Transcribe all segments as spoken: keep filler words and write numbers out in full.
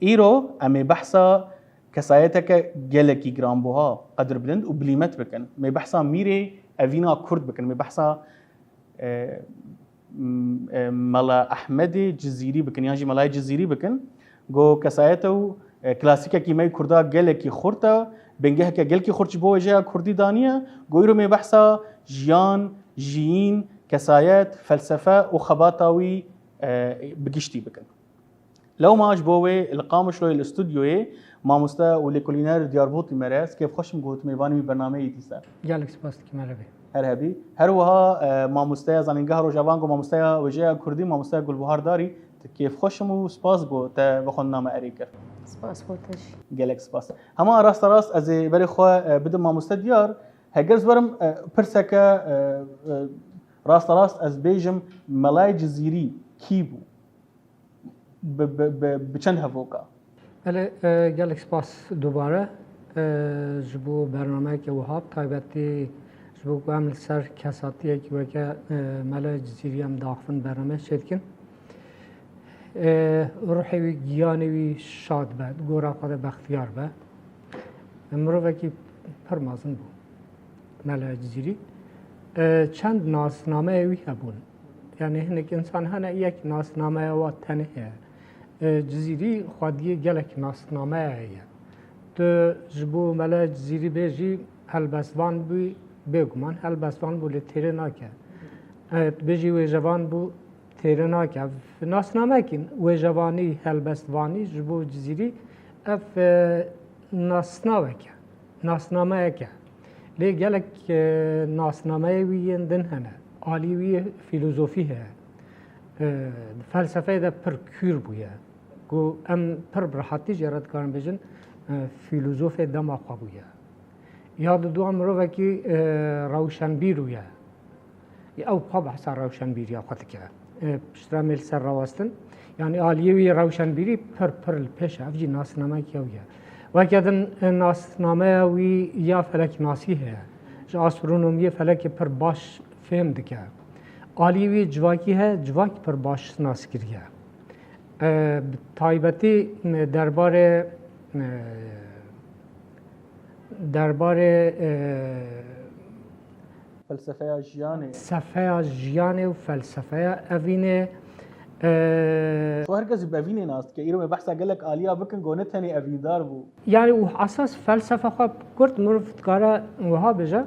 Îro em ê behsa kesayeteke gelekî giranbuha, qedirbilind û bilîmet bikin. Mê behsa Mîrê Evîna Kurd bikin. Mê behsa, e, m-, e, Mela Ehmedê Cizîrî bikin, yan jî Melayê Cizîrî bikin. Go kesayete û, e, klasîkekî me yê Kurda gelekî xurt e, bingeheke gelkî xurt ji bo wêjeya Kurdî daniye. Go îro mê behsa jiyan, jiyîn, kesayet, felsefe û xebata wî, e, bi giştî bikin. Lewma ji bo wê li Qamişloyê li stûdyoyê mamoste û lêkolîner Diyarbûtî me re, ez kêfxweş im ku tu mêvanî wî bernameyê dîsa. Gelek spas dikim, Ereb. Her hebî. Her wiha, e, mamosteya Zanîngeha Rojava, ku mamosteya wêjeya Kurdî, mamosteya Gulbihar Darî, tu kêfxweş im û spas ku te bi xwendina me erê kir. Spas bo te jî. Gelek spas. Hema rasterast ez ê berê xwe, e, bidim mamoste Diyar. Heger ez werim, e, pirseke, e, e, rasterast ez bêjim, Melayê Cizîrî kî bû? Bi, bi, bi, bi çend hevoka? Belê, e, gelek spas dubare, e, ji bo bernameyeke wiha, bi taybetî ji bo ku em li ser kesatiyekî weke, e, Mele Cizîrî em diaxivin bernameyê çêdikin. E, ruhê wî, giyanê wî şad be, di gora xwe de bextiyar be. Mirovekî pir mezin bû. Mele Cizîrî, e, çend nasnameyê wî hebûn. Yanî hinek însan hene yek nasnameya wa tenê heye. E, Cizîrî xwediyê gelek nasnameya heye. Tu ji bo Mele Cizîrî bêjî helbestvan bû, bêguman helbestvan bû, lê têrê nake. E, tu bêjî wêjevan bû, têrê nake. Ev nasnamekî wêjevanî, helbestvanî ji bo Cizîrî ev, e, nasnavek e. Nasnameyek e. Lê gelek, e, nasnameyê wî yên din hene. Alî wî yê fîlozofî heye. E, di felsefeyê de pir kûr bûye. Ku em pir bi rehetî jê re dikarin bêjin, e, fîlozofê dema xwe bûye. Ya diduwa mirovekî, e, rewşenbîr bûye. Ew xwe behsa rewşenbîriya xwe dike. E, piştre mê li ser rawestin. Yanî aliyê wî rewşenbîrî pir pir li pêş e. Ev jî nasnameyek ew ye. Weke din, e, nasnameya wî ya feleknasî heye. Ji astronomiyê felekê pir baş fêm dike. Aliyê wî civakî heye, civak pir baş nas kiriye. E, bi taybetî, e, derbarê, e, derbarê, e, Felsefeya jiyanê. Felsefeya jiyanê û felsefeya evînê, e, Ço her kes bi evînê nas dike. Îro me behsa gelek aliya bikin, go ne tenê evîndar bû. Yanî û esas felsefa xwe kurt mirov dikare wiha bêje,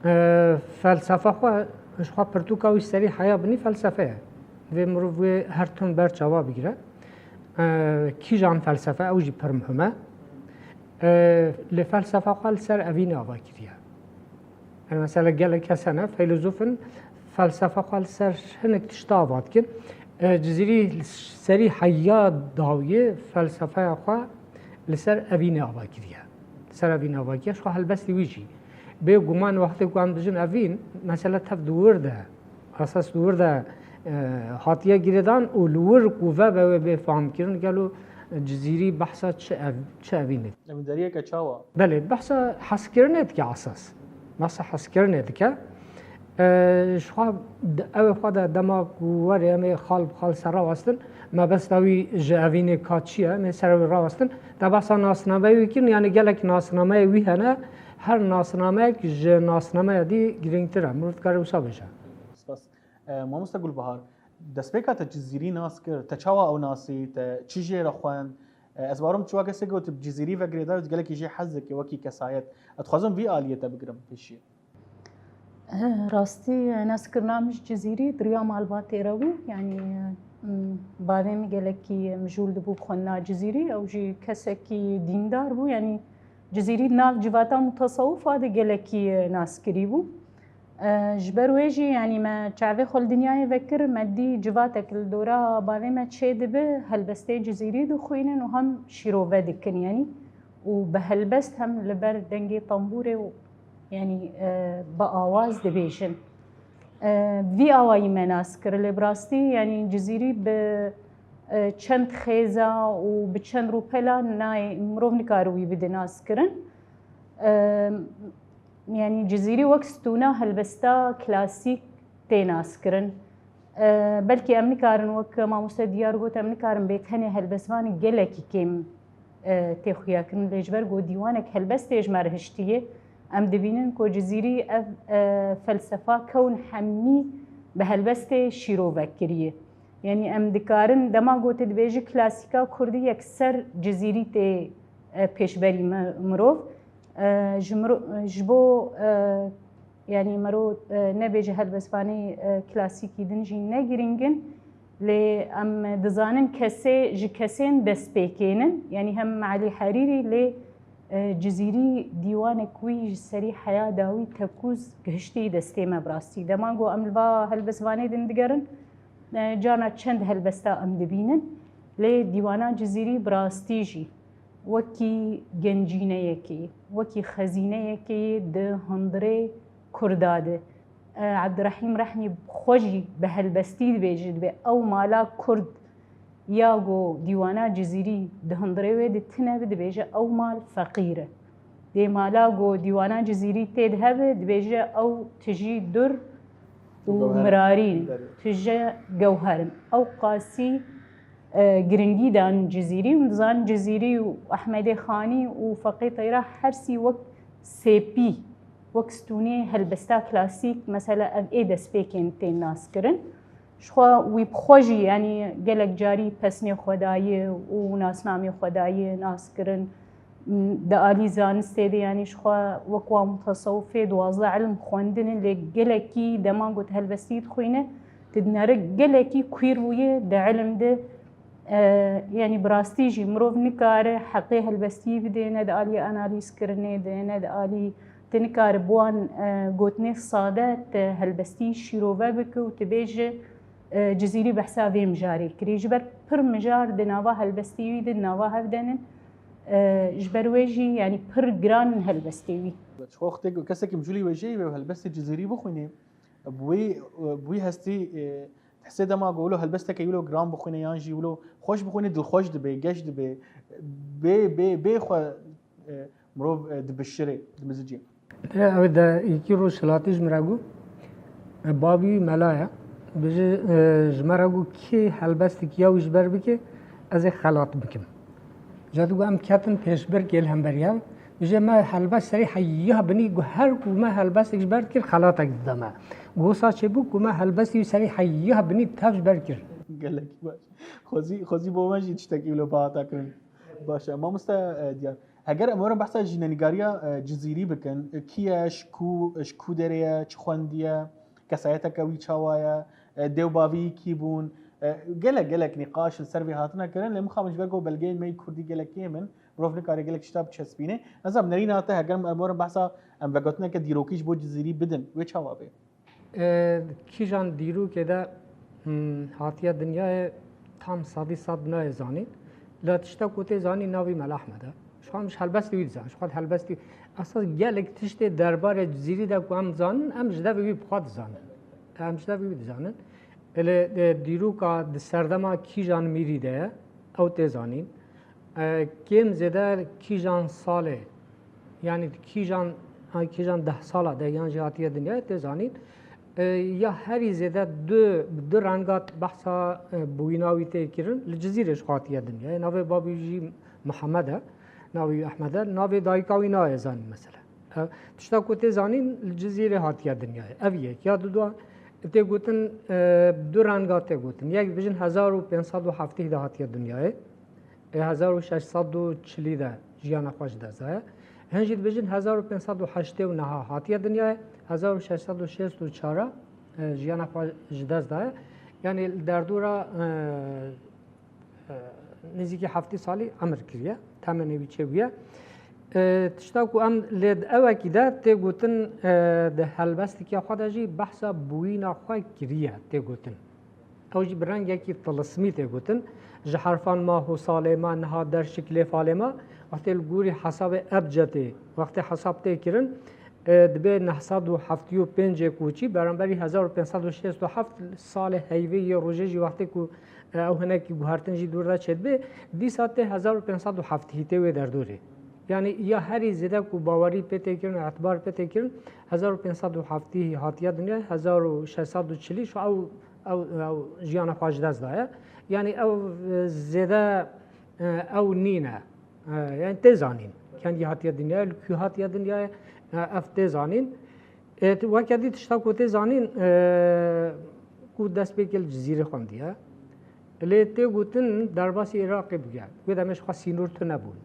e, felsefa xwe, ji xwe pirtûka wî serî heya binî felsefe ye. Vê mirov wê her tim ber çava bigire. E, kîjan felsefe, ew jî pir muhim e. E, lê felsefa xwe li ser evînê ava kiriye. Yani mesela gelek kes hene, feylozofin felsefa xwe li ser hinek tişta ava dikin. E, Cizîrî li serî heya dawiyê felsefeya xwe li ser evînê ava kiriye. Li ser evînê ava kiriye, ji xwe helbestî wî jî. Bê guman wextê ku em dijin evîn, mesela tev di wir de, esas di wir de, e, hatiye girêdan û li wir ku vebe wê bê famkirin, gelo Cizîrî behsa çi ev-, çi evînê? Evîndariyeke çawa? Belê, behsa hezkirinê dike esas. Behsa hezkirinê dike. E, ji xwe di, ew ê xwe de dema ku werê em ê xal bi xal ser rawestin, mebesta wî ji evînê ka çi ye, em ê ser wî rawestin. Te behsa nasnameyê wî kirin, yanî gelek nasnameyê wî hene, her nasnameyek ji nasnameya dî girîngtir e. Mirov dikare wisa bêje. Spas. E, Mamoste Gulbahar, destpêka te Cizîrî nas kir, te çawa ew nasî, te çi jê re xwend? E, ez bawerim tu weke kesê ku tu bi Cizîrî ve girêdayî û tu gelekî jê hez dikî wekî kesayet. Ez dixwazim vî aliyê te bigirim pêşî. Rastî, naskirina min ji Cizîrî di riya malbatê re bû. Yanî, m, bavê min gelekî mijûl dibû xwendina Cizîrî. Ew jî kesekî dîndar bû. Yanî Cizîrî di nav civata mutasewufa de gelekî naskirî bû. E, ji ber wê jî, yanî me çavê xwe li dinyayê vekir, me dî civatek li dora bavê me çêdibe, helbestê Cizîrî dixwînin û hem şîrove dikin, yanî û bi helbest hem li ber dengê tembûrê û, yanî, e, bi awaz dibêjin. E, vî awayî me nas kir. Lê bi rastî, yanî Cizîrî bi, e, çend xêza û bi çend rûpela nayê, mirov nikare wî bide naskirin. E, Yanî Cizîrî wek stûna helbesta klasîk tê naskirin. E, belkî em nikarin, wek mamoste Diyar got, em nikarin bê tenê helbestvanê gelekî kêm, e, tê xuyakirin. Lê ji ber ku dîwanek helbestê ji me re hiştiye, em dibînin ku Cizîrî ev, e, felsefa kewn hemî bi helbestê şîrove kiriye. Yanî em dikarin, dema ku tu dibêjî klasîka kurdî yekser Cizîrî tê, e, pêşberî mi-, mirov. E, ji miro-, ji bo, e, yanî mero, e, nebêje helbestvanê, e, klasîkî din jî ne girîng in. Lê em dizanin kesê, ji kesên destpêkênin. Yanî hem Elî Herîrî lê, e, Cizîrî dîwanek wî ji serî heya dawî tekûz gihiştî destê me bi rastî. Dema ku em li va helbestvanê din digerin, e, carna çend helbesta em dibînin. Lê dîwana Cizîrî bi rastî jî wekî gencîneyekê, wekî xezîneyekê di hundirê Kurda de. E, Ebdurehîm Rehmî xwe jî bi helbestî dibêje, dibê ew mala Kurd ya ku dîwana Cizîrî di hundirê wê de tine bi, dibêje ew mal feqîr e. Dê mala ku dîwana Cizîrî tê de hebe, dibêje ew tijî dur û Gewher. Mirarî, Mirarî. Tije gewher in. Ew qasî, e, giringî dan Cizîrî û dizan Cizîrî û Ehmedê Xanî û Feqî Teyra hersî wek sêpî, wek stûnê helbesta klasîk, mesela ev ê destpêkên tên naskirin. Jixwe wî bi xwe jî, yanî gelek carî pesnê xwe daye û nasnamê xwe daye naskirin. Di alî zanistê de, yanî jixwe wek wa mutesewifê duwazdeh ilm xwendin in, lê gelekî dema ku tu helbestî dixwîne, tu dinere gelekî kwîr bûye di ilm de. E, yanî bi rastî jî mirov nikare heqê helbestiyê bide, ne di alî analîzkirinê de, ne di alî, tu nikare bi wan, e, gotinê sade tu helbestî şîrove bike û tu bêje, e, Cizîrî behsa vê mijarê kirî. Ji ber pir mijar di nava helbestî wî de, di nava hev de nin. E, ji ber wê jî, yanî pir giran in helbestê wî. Ji xwe wextê ku kesekî micûlî wêjeyî wê helbestê Cizîrî bixwînê, bi wî, bi wî hestî, e, hesê dema ku wilo helbesteke wilo giran bixwîne yan jî wilo xweş bixwîne, dilxweş dibe, geş dibe, bê, bê, bê xwe, e, mirov, e, dibişirê, dimizicê. Ew de yekî roj hilatî ji min re got, e, bavî wî mela ye. Bêje, e, ji me re got, kê helbestekî ya wî ji ber bike, ez ê xelat bikim. Ca digot, em ketin pêşberkê li hemberî hev. Bêje, me helbest serî heya binî, got, her ku me helbestek ji ber dikir, xelatek dida me. Gosa çêbû ku me helbestî wî serî heya binî tev ji ber kir. Gelekî baş. Xwezî, xwezî bo me jî tiştekî wilo bihata kirin. Baş e. Mamoste, e, Diyar. Heger em werin behsa jînenîgariya, e, Cizîrî bikin, e, kî ye, ji ku, ji ku derê ye, çi xwendiye, kesayeteke wî çawa ye, e, dê û bavî kî bûn, e, gelek, gelek nîqaş li ser vê hatine kirin, lê mixabin ji ber ku belgeyên me yê kurdî gelek kêm in, mirov nikare gelek tişta biçespîne. Ez em nerîna te, heger em werin behsa, em vegotineke dîrokî ji bo Cizîrî bidin, wê çawa bê? E, kîjan dîrokê de, hmm, hatiye dinyayê tam sedî sed nayê zanîn. La tişta ku tê zanîn navê Mela Ehmed e. Ji xwe em ji helbestê wî dizanin. Ji xwe helbestê, esas gelek tiştê derbarê Cizîrî de ku em dizanin, em ji devê wî bi xwe dizanin. Em ji devê wî dizanin. Lê, e, dîroka di serdema kîjan mîrî de ye, ew tê zanîn. E, kêm zêde kîjan salê, yanî kîjan, kîjan deh sala de yan jî hatiye dinyayê tê zanîn. E, ya herî zêde du, du renga behsa, e, bûyîna wî tê kirin, li Cizîrê ji xwe hatiye dinyayê. Navê bavê wî jî Mihemed e, navê wî Ehmed e, navê dayika wî nayê zanîn mesela. E, tişta ku tê zanîn li Cizîrê hatiye dinyayê. Ev yek. Ya duduan tê gotin, e, du renga tê gotin. Yek dibêjin hezar û pênc sed û heftê de hatiye dinyayê. Ê hezar û şeş sed û çilî de jiyana xwe ji dest daye. Hin jî dibêjin hezar û pênc sed û heştê û neha hatiye dinyayê, hezar û şeş sed û şêst û çar e, jiyana xwe ji dest daye. Yanî li derdora, e, e, nêzîkî heftê salî emir kiriye, temenê wî çêbûye. E, tişta ku em lê di ewekî de tê gotin, e, di helbestikiya xwe de jî behsa bûyîna xwe kiriye, tê gotin. Ew jî bi rengekî tilismî tê gotin. Ji herfan ma, hosalê ma, niha der şiklê falê ma, wextê li gorî hesabê ebcedê, wextê hesab tê kirin, e, dibe neh sed û heftê û pêncê koçî, beramberî hezar û pênc sed û şêst û heft salê heyvê yê rojê jî wextê ku, e, ew hinekî guhertin jî dûr de çêdibe, dîsa tê hezar û pênc sed û heftê tê wê derdorê. Yanî ya herî zêde ku bawerî pê tê kirin, etibar pê tê kirin, hezar û pênc sed û heftê hatiye dinyayê, hezar û şeş sed û çilî şu ew Ew, ew jiyana xwe ji dest daye. Yanî ew, e, zêde, e, ew nîne. E, yanî tê zanîn. Kendî hatiye dinyayê, li ku hatiye dinyayê, e, ev tê zanîn. E, ti-, weke dî tişta ku tê zanîn, e, ku destpêkê li Cizîrê xwendiye. Lê tê gotin derbasî Iraqê bûye. Wê demê ji xwe sînor tune bûn.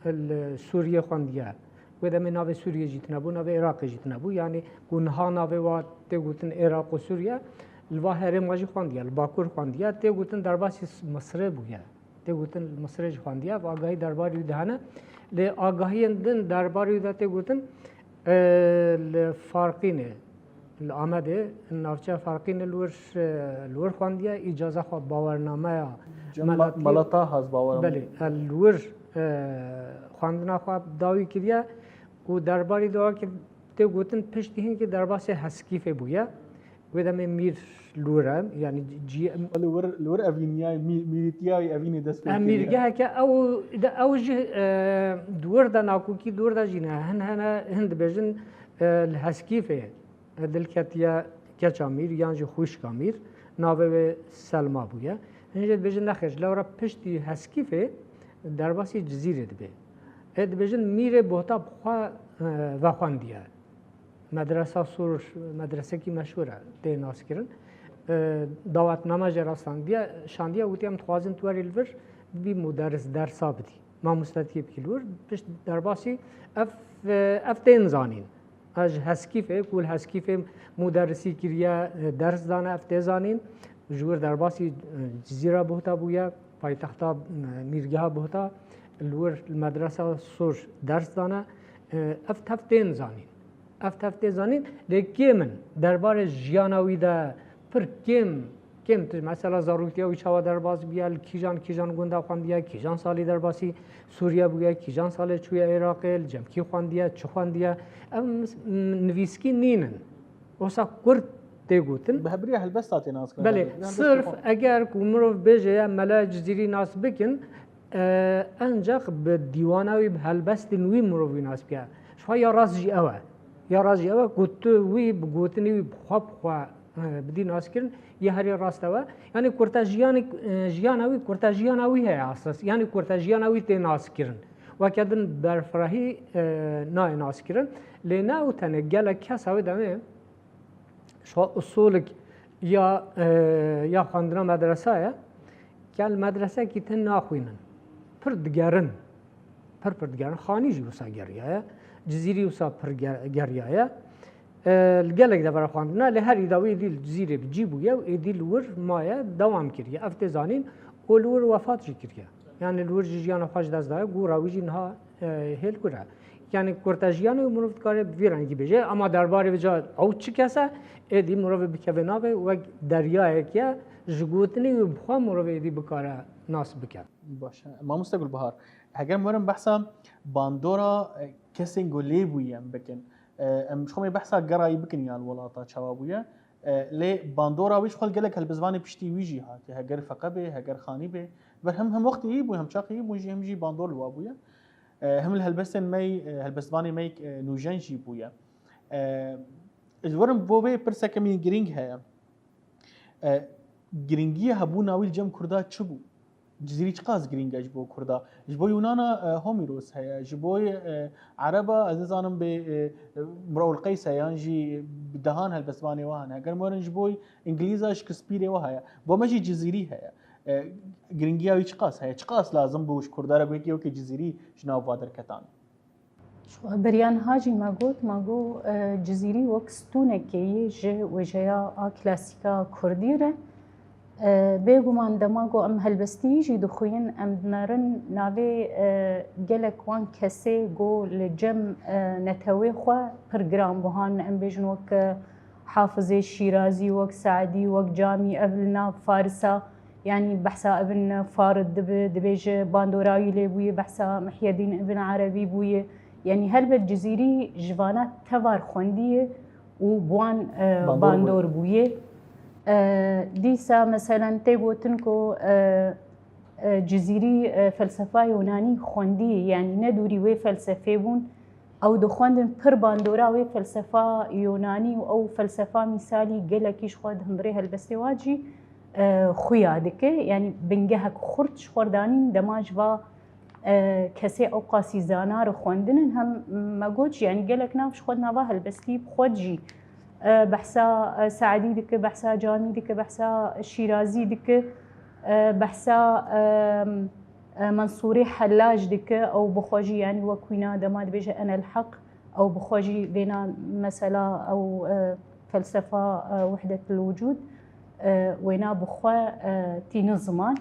Li Sûriyê xwendiye. Wê demê navê Sûriyê jî tune bû, navê Iraqê jî tune bû. Yanî ku niha navê wa tê gotin Iraq û Sûriye, li va herêma jî xwendiye, li Bakur xwendiye. Tê gotin derbasî Misirê bûye. Tê gotin li Misirê jî xwendiye. Ev agahî derbarê wî de hene. Lê agahiyên din derbarê wî de tê gotin, e, li Farqînê, li Amedê, navçeya Farqînê li wir, e, li wir xwendiye. Îcaza xwe bawernameya Cem Ma-, Melata has bawer. Belê, e, li wir, e, xwendina xwe dawî kiriye û derbarî de wekî tê gotin piştî hinkî derbasê Heskîfê bûye. Wê demê Mîr li wir e, yanî cî-, Li wir, li wir evîniyayê, mî-, mîrîtiyayê evînê dest pê Em kiriye. Mîrgeheke ew, de ew jî, e, di wir de nakokî di wir de jî ne. Hin hene, hin dibêjin, e, li Heskîfê, e, dilketiye keça Mîr yan jî xwişka Mîr, navê wê Selma bûye. Hin jî dibêjin nexêr, ji lewra piştî Heskîfê derbasî Cizîrê dibe. Ê dibêjin Mîrê Bohta bi xwe, e, vexwendiye. Medresa Sûr, medresekî meşhûr e, tê naskirin. E, dawetname jê re standiye, şandiye, gotiye, em dixwazin tu werî li vir bibî muderis, dersa bidî. Mamostetiyê bikî li wir, pişt derbasî ev, e, ev tên zanîn. Ez ji Heskîfê, ku li Heskîfê muderisî kiriye, e, ders dane, ev tê zanîn. Ji wir derbasî, e, Cizîra Buhta bûye, paytexta, e, Mîrgeha Buhta, li wir li medresa Sûr ders dane. E, ev tev tên zanîn. Ev tev tê zanîn, lê kêm in. Derbarê jiyana wî de pir kêm, kêm tişt. Mesela zaroktiya wî çawa derbas bûye, li kîjan, kîjan gunda xwendiye, kîjan salî derbasî Sûriye bûye, kîjan salê çûye Iraqê, li cem kî xwendiye, çi xwendiye. Ev mis-, m-, nivîskî nînin. Wisa kurt tê gotin. Bi hebiriya helbesta tê nas kirin. Belê, helbest, helbestê sirf xwe. Eger ku mirov bêje ya Mela Cizîrî nas bikin, e, encax bi dîwana wî, bi helbestên wî mirov wî nas bike. Ji xwe ya rast jî ew e. Ya rast jî ew e ku tu wî bi gotinê wî bi xwe bi xwe, e, bidî naskirin, yê herî rast ew e. Yanî kurta jiyanê, e, jiyana wî, kurta jiyana wî heye esas. Yanî kurta jiyana wî tê naskirin. Weke din berfirehî, e, nayê naskirin. Lê ne ew tenê, gelek kes ew demê ji xwe usulik ya, e, ya xwendina medresa ye. Gel medresekî te naxwînin. Pir digerin. Pir pir digerin. Xanî jî wisa geriyaye. Cizîrî wisa pir ge-, geriyaye. E, li gelek devera xwendina, lê her îda wê êdî li Cizîrê bi cî bûye û êdî li wir maye, dewam kiriye. Ev tê zanîn û li wir wefat jî kiriye. Yani li wir jî jiyana xwe ji dest daye, gora wî jî niha, e, hêl wir e. Yani kurta jiyanê û mirov dikare bi vî rengî bêje, ama derbarê vê ca ew çi kes e, êdî mirovê bikeve navê wek deryayek ye, ji gotinê wî bi xwe mirovê êdî bikare nas bike. Baş e. Mamoste Gulbahar, heger em werin behsa bandora, e, kesên ku lê bûye em bikin. E, em ji xwe mê behsa gerayî bikin ya li welata çawa bûye. E, lê bandora wî ji xwe li gelek helbestvanê piştî wî jî hatiye. Heger Feqe bê, heger Xanî bê. Ber hem, hem wextê wî bû, hem çaxê wî bû jî, hem jî bandor li wa bûye. E, hem li helbestên me, e, helbestvanê me, e, nûjen jî bûye. E, ez werim bo vê pirseke min girîng heye. E, giringiya hebûna wî li cem Kurda çi bû? Cizîrî çiqas girîng e ji bo Kurda? Ji bo Yûnana, e, Homîros heye, ji bo, e, Ereba, ez nizanim bê, e, Miraul Qeys e, yan jî bi dehan helbestvanê wan hene. Heger em werin ji bo Îngilîza Şekspîrê wa heye. Bo me jî Cizîrî heye. E, girîngiya wî çiqas heye? Çiqas lazim bû ji Kurda re wekî, wekî Cizîrî ji nav va derketan? Ji xwe beriya niha jî me got, me got, e, Cizîrî wek stûnekê yê ji wêjeya a klasîka kurdî re. E, bêguman dema ku em helbestî jî dixwînin, em dinerin navê, e, gelek wan kesê ku li cem, e, netewê xwe pir giran buhan, em bêjin wek, e, Hafizê Şîrazî, wek Seedî, wek Camî, ev li nav Farisa, yanî behsa Ibn Farid dibe, dibêje bandora wî lê bûye, behsa Mihyedîn Ibn Erebî bûye. Yanî helbet Cizîrî ji vana tevar xwendiye û bi wan, e, bandor bûye. E, dîsa meselen tê gotin ku, e, e, Cizîrî, e, felsefa Yunanî xwendiye, yanî ne dûrî wê felsefê bûn. Ew dixwendin pir bandora wê felsefa Yonanî û ew felsefa mîsalî gelekî ji xwe di hundirê helbestê wa jî, e, xuya dike. Yanî bingehek xurt ji xwe danîn dema ji va, e, kesê ew qasî zana re xwendinin hem me got jî, yanî gelek nav ji xwe di nava helbestî bi xwe jî, e, behsa, e, Seedî dike, behsa Camî dike, behsa Şîrazî dike, e, behsa, e, e, Mensûrê Hellaj dike, ew bi xwe jî, yanî wek wîna dema dibêje "Enel Heq", ew bi xwe jî vêna mesela ew, e, felsefa, e, wehdetil wicûd, e, wêna bi xwe, e, tîne ziman.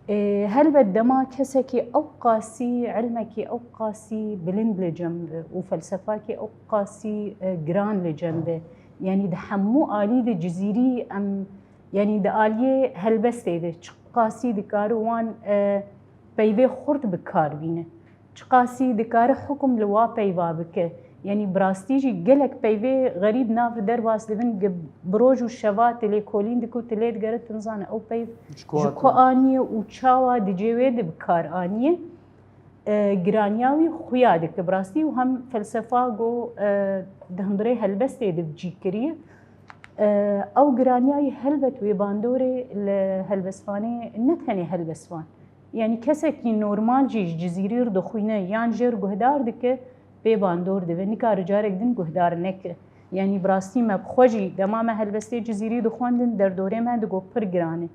E, helbet dema kesekî ew qasî, ilmekî ew qasî bilind li cem be û felsefakî ew qasî, e, giran li cem be, yanî di hemû alî de Cizîrî em, yanî di aliyê helbestê de çi qasî dikare wan, e, peyvê xurt bi kar bîne. Çiqasî dikare hukm li wa peyva bike. Yanî bi rastî jî gelek peyvê xerîb nav derbas dibin, gi-, bi roj û şeva tu lêkolîn dike û tu lê digere tu nizane ew peyv Ji ku ji hatin? ku aniye û çawa di cê wê de bi kar aniye. E, giraniya wî xuya dike bi rastî û hem felsefa ku, e, di hundirê helbestê de bi cî kiriye. E, ew giraniyayî helbet wê bandorê li helbestvanê, ne tenê helbestvan. Yanî kesekî normal jî ji Cizîrî re dixwîne yan jê re guhdar dike, pê bandor dibe. Nikare carek din guhdar neke. Yanî bi rastî me bi xwe jî dema me helbestê Cizîrî dixwendin, derdorê me digot pir giran e.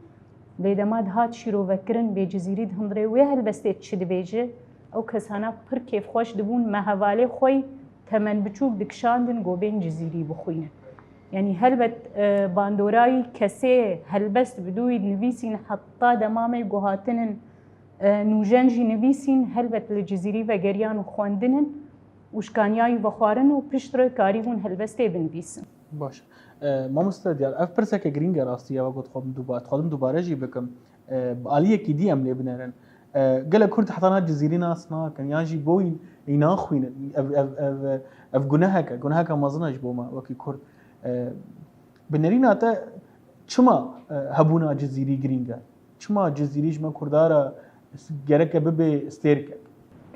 Lê dema dihat şîrovekirin bê Cizîrî di hundirê wê helbestê çi dibêje, ew kesana pir kêfxweş dibûn, me hevalê xwe yî temen biçûk dikişandin ku bên Cizîrî bixwînin. Yanî helbet, e, bandorayî kesê helbest bi dû wî dinivîsîn, heta dema me ku hatinin, e, nûjen jî nivîsîn, helbet li Cizîrî vegeriyan û xwendinin û şikaniya wî vexwarin û piştre karîbûn helbestê binivîsin. Baş. E, mamoste Diyar, ev pirseke girîng e rastî ye, wek dixwazim duba-, dixwazim dubare jî bikim. E, bi aliyekî dî em lê binerin. E, gelek Kurd heta niha Cizîrî nas nakin, yan jî bo wî naxwînin. Ev, ev, ev, ev gunehek e, guneheke mezin e ji bo me wekî Kurd. E, bi nerîna te çima, e, hebûna Cizîrî girîng e? Çima Cizîrî ji me Kurda re gereke bibe stêrke?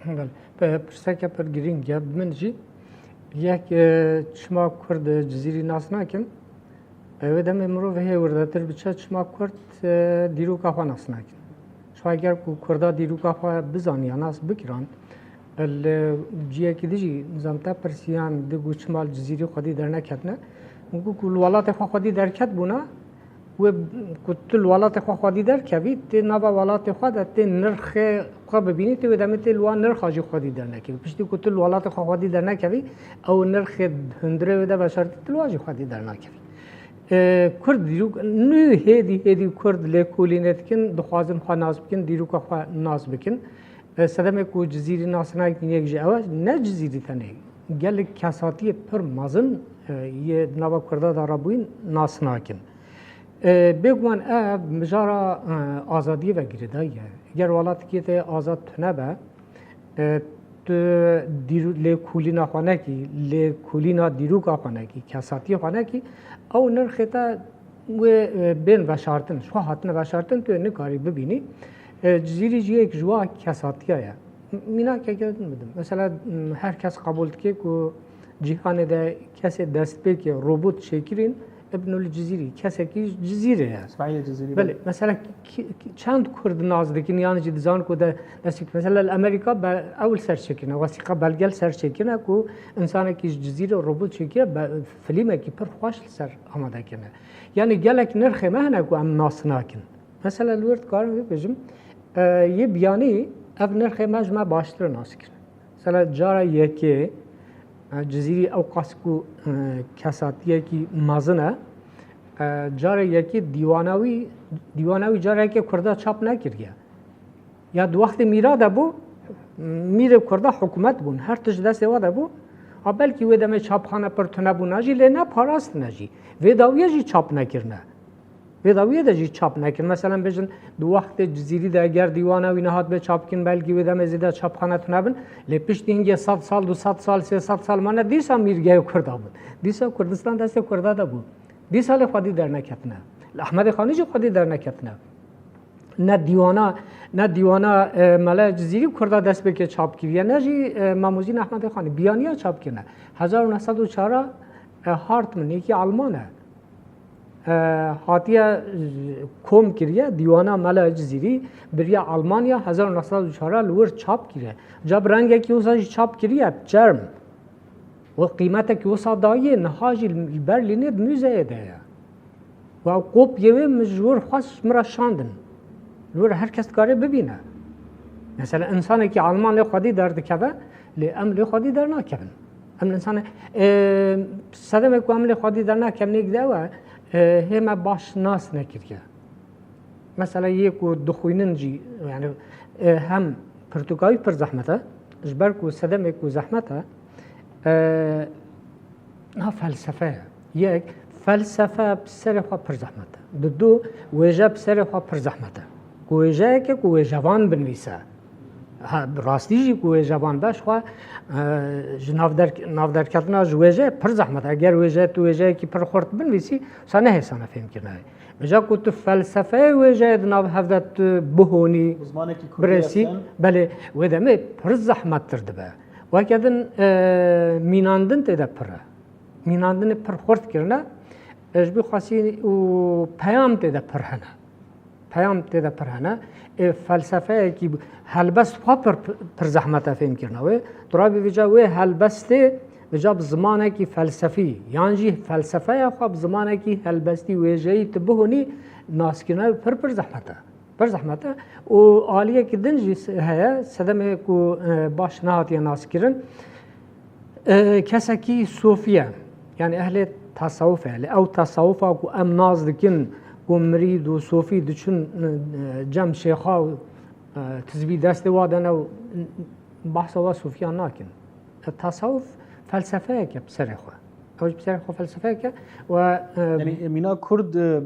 Belê. Pe-, pirseke pir girîng e. Bi min jî yek, e, çima Kurd Cizîrî nas nakin? E, wê demê mirov hê wirdetir biçe, çima Kurd, e, dîroka xwe nas nakin? Ji xwe eger ku Kurda dîroka xwe bizaniya nas bikiran, li ciyekî din jî nizam te pirsiyan di ku çima li Cizîrî xwedî derneketine. Min got ku li welatê xwe xwedî derketbûna, wê ku tu li welatê xwe xwedî derkevî, tê nava welatê xwe de tê nirxê xwe bibînî, tê wê demê tê li wan nirxa jî xwedî dernekevî. Piştî ku tu li welatê xwe xwedî dernekevî, ew nirxê hundirê wê de veşartî tu li wan jî xwedî dernakevî. E, Kurd dîrok, nû hêdî hêdî Kurd lêkolînê dikin, dixwazin xwe nas bikin, dîroka xwe nas bikin. E, sedemê ku Cizîrî nas nakin yek ji ew e, ne Cizîrî tenê, gelek kesatiyê pir mezin, e, yê di nava Kurda de rabûyîn nas nakin. E, bêguman ev mijara, e, azadiyê ve girêdayî ye. Ger welatekî te azad tune be, e, tu dîro-, lêkolîna xwe nekî, lêkolîna dîroka xwe nekî, kesatiyê xwe nekî, ew nirxê te wê, e, bên veşartin, ji xwe hatine veşartin, tu yê nikarî bibînî. E, Cizîrî jî yek ji wa kesatiya ye. M-, mînakeke din bidim. Mesela, m, her kes qebûl dike ku cîhanê de kesê destpêkê robot çêkirîn, Ibnul Cizîrî, kesekî ji Cizîrê ye. Îsmaîlê Cizîrî, Belê, belê. Mesela ki, ki, çend Kurd nas dikin, yan jî dizan ku de, destpêk, mesela li Amerîka be-, ew li ser çêkirine, wesîqa belge li ser çêkirine ku insanekî ji Cizîrê robot çêkiriye, be-, filmekî pir xweş li ser amade kirine. Yanî gelek nirxê me hene ku em nas nakin. Mesela li wir dikarim vê bêjim, e, yê biyanî ev nirxê me ji me baştir nas kirin. Mesela cara yekê, e, Cizîrî ew qas ku, e, kesatiyekî mezin e, e, cara yekê dîwana wî, dîwana wî cara yekê Kurda çap nekiriye. Ya di wextê mîra de bû, mîrê Kurda hikûmet bûn, her tişt destê we de bû. A belkî wê demê çapxane pir tune bûna jî, lê neparastine jî. Vê dawiyê jî çap nekirine. Vê dawiyê de jî çap nekin. Meselen bêjin, di wextê Cizîrî de eger dîwana wî nehatibê çapkirin, belkî wê demê zêde çapxane tune bin. Lê piştî hingê sed sal, du sed sal, sê sed sal mane, dîsa mîrgehê Kurda bûn. Dîsa Kurdistan destê Kurda de bû. Dîsa lê xwedî derneketine. Li Ehmedê Xanî jî xwedî derneketine. Ne dîwana, ne dîwana, e, Mela Cizîrî Kurda destpêkê çap kiriye, ne jî, e, Mamozîn Ehmedê Xanî biyaniya çap kirine. Hezar û neh sed û çar e, Hartmann, yekî Alman e. E, hatiye, e, kom kiriye, dîwana Mela Cizîrî biriye Almanya, hezar û neh sed û çar li wir çap kiriye. Ca bi rengekî wisa jî çap kiriye, çerm. Û qîmetekî wisa dayê, niha jî li Berlînê di muzeyê de ye. Û ew kopyê wê min ji wir xwest min re şandin. Li wir her kes dikare bibîne. Mesela, însanekî Alman lê xwedî derdikeve, lê em lê xwedî dernakevin. Em li însanê, e, sedemê ku em lê xwedî dernakevin, yek de ew e, e, hê me baş nas nekiriye. Mesela yê ku dixwînin jî, yani, e, hem pirtûka wî pir zehmet e, ji ber ku sedemê ku zehmet e, e, ha felsefe ye. Yek, felsefe bi serê xwe pir zehmet e. Di du, wêje bi serê xwe pir zehmet e. Ku wêjeyeke ku wêjevan binivîse. Ha, bi rastî jî ku wêjevan be, ji xwe, e, ji navder-, navderketina ji wêje pir zehmet e. Eger wêje, tu wêjeyekî pir xurt binivîsî, wisa nehêsane fêmkirinayê. Vêca ku tu felsefeyê wêjeyê di nav hev de tu bihonî, Bi zimanekî kurdî biresî, esen. Belê, wê demê pir zehmettir dibe. Weke din, e, mînandin tê de pir e. Mînandinê pir xurt kirine, e, ji bo xwesî û peyam tê de pir hene. Peyam tê de pir hene. E, felsefeyekî helbest xwe pir, pir zehmet e fêmkirina wê. Tu rabî vêca wê helbestê, vêca bi zimanekî felsefî, yan jî felsefeya xwe bi zimanekî helbestî, wêjeyî tu bihonî, naskirina wê pir, pir zehmet e. Pir zehmet e. Û aliyekî din jî se-, heye, sedemê ku, e, baş nehatiye naskirin. E, kesekî sofî ye. Yani ehlê tasawuf e. Lê ew tasawufa ku em nas dikin, ku mirîd û sofî diçin, e, cem şêxa û, e, tizbî destê wa dene û bahsa wa sofiyan nakin. E, tasawuf felsefeyek e bi serê xwe. Ew jî bi serê xwe felsefeyek e. We, e, Yani, e, mîna Kurd, e,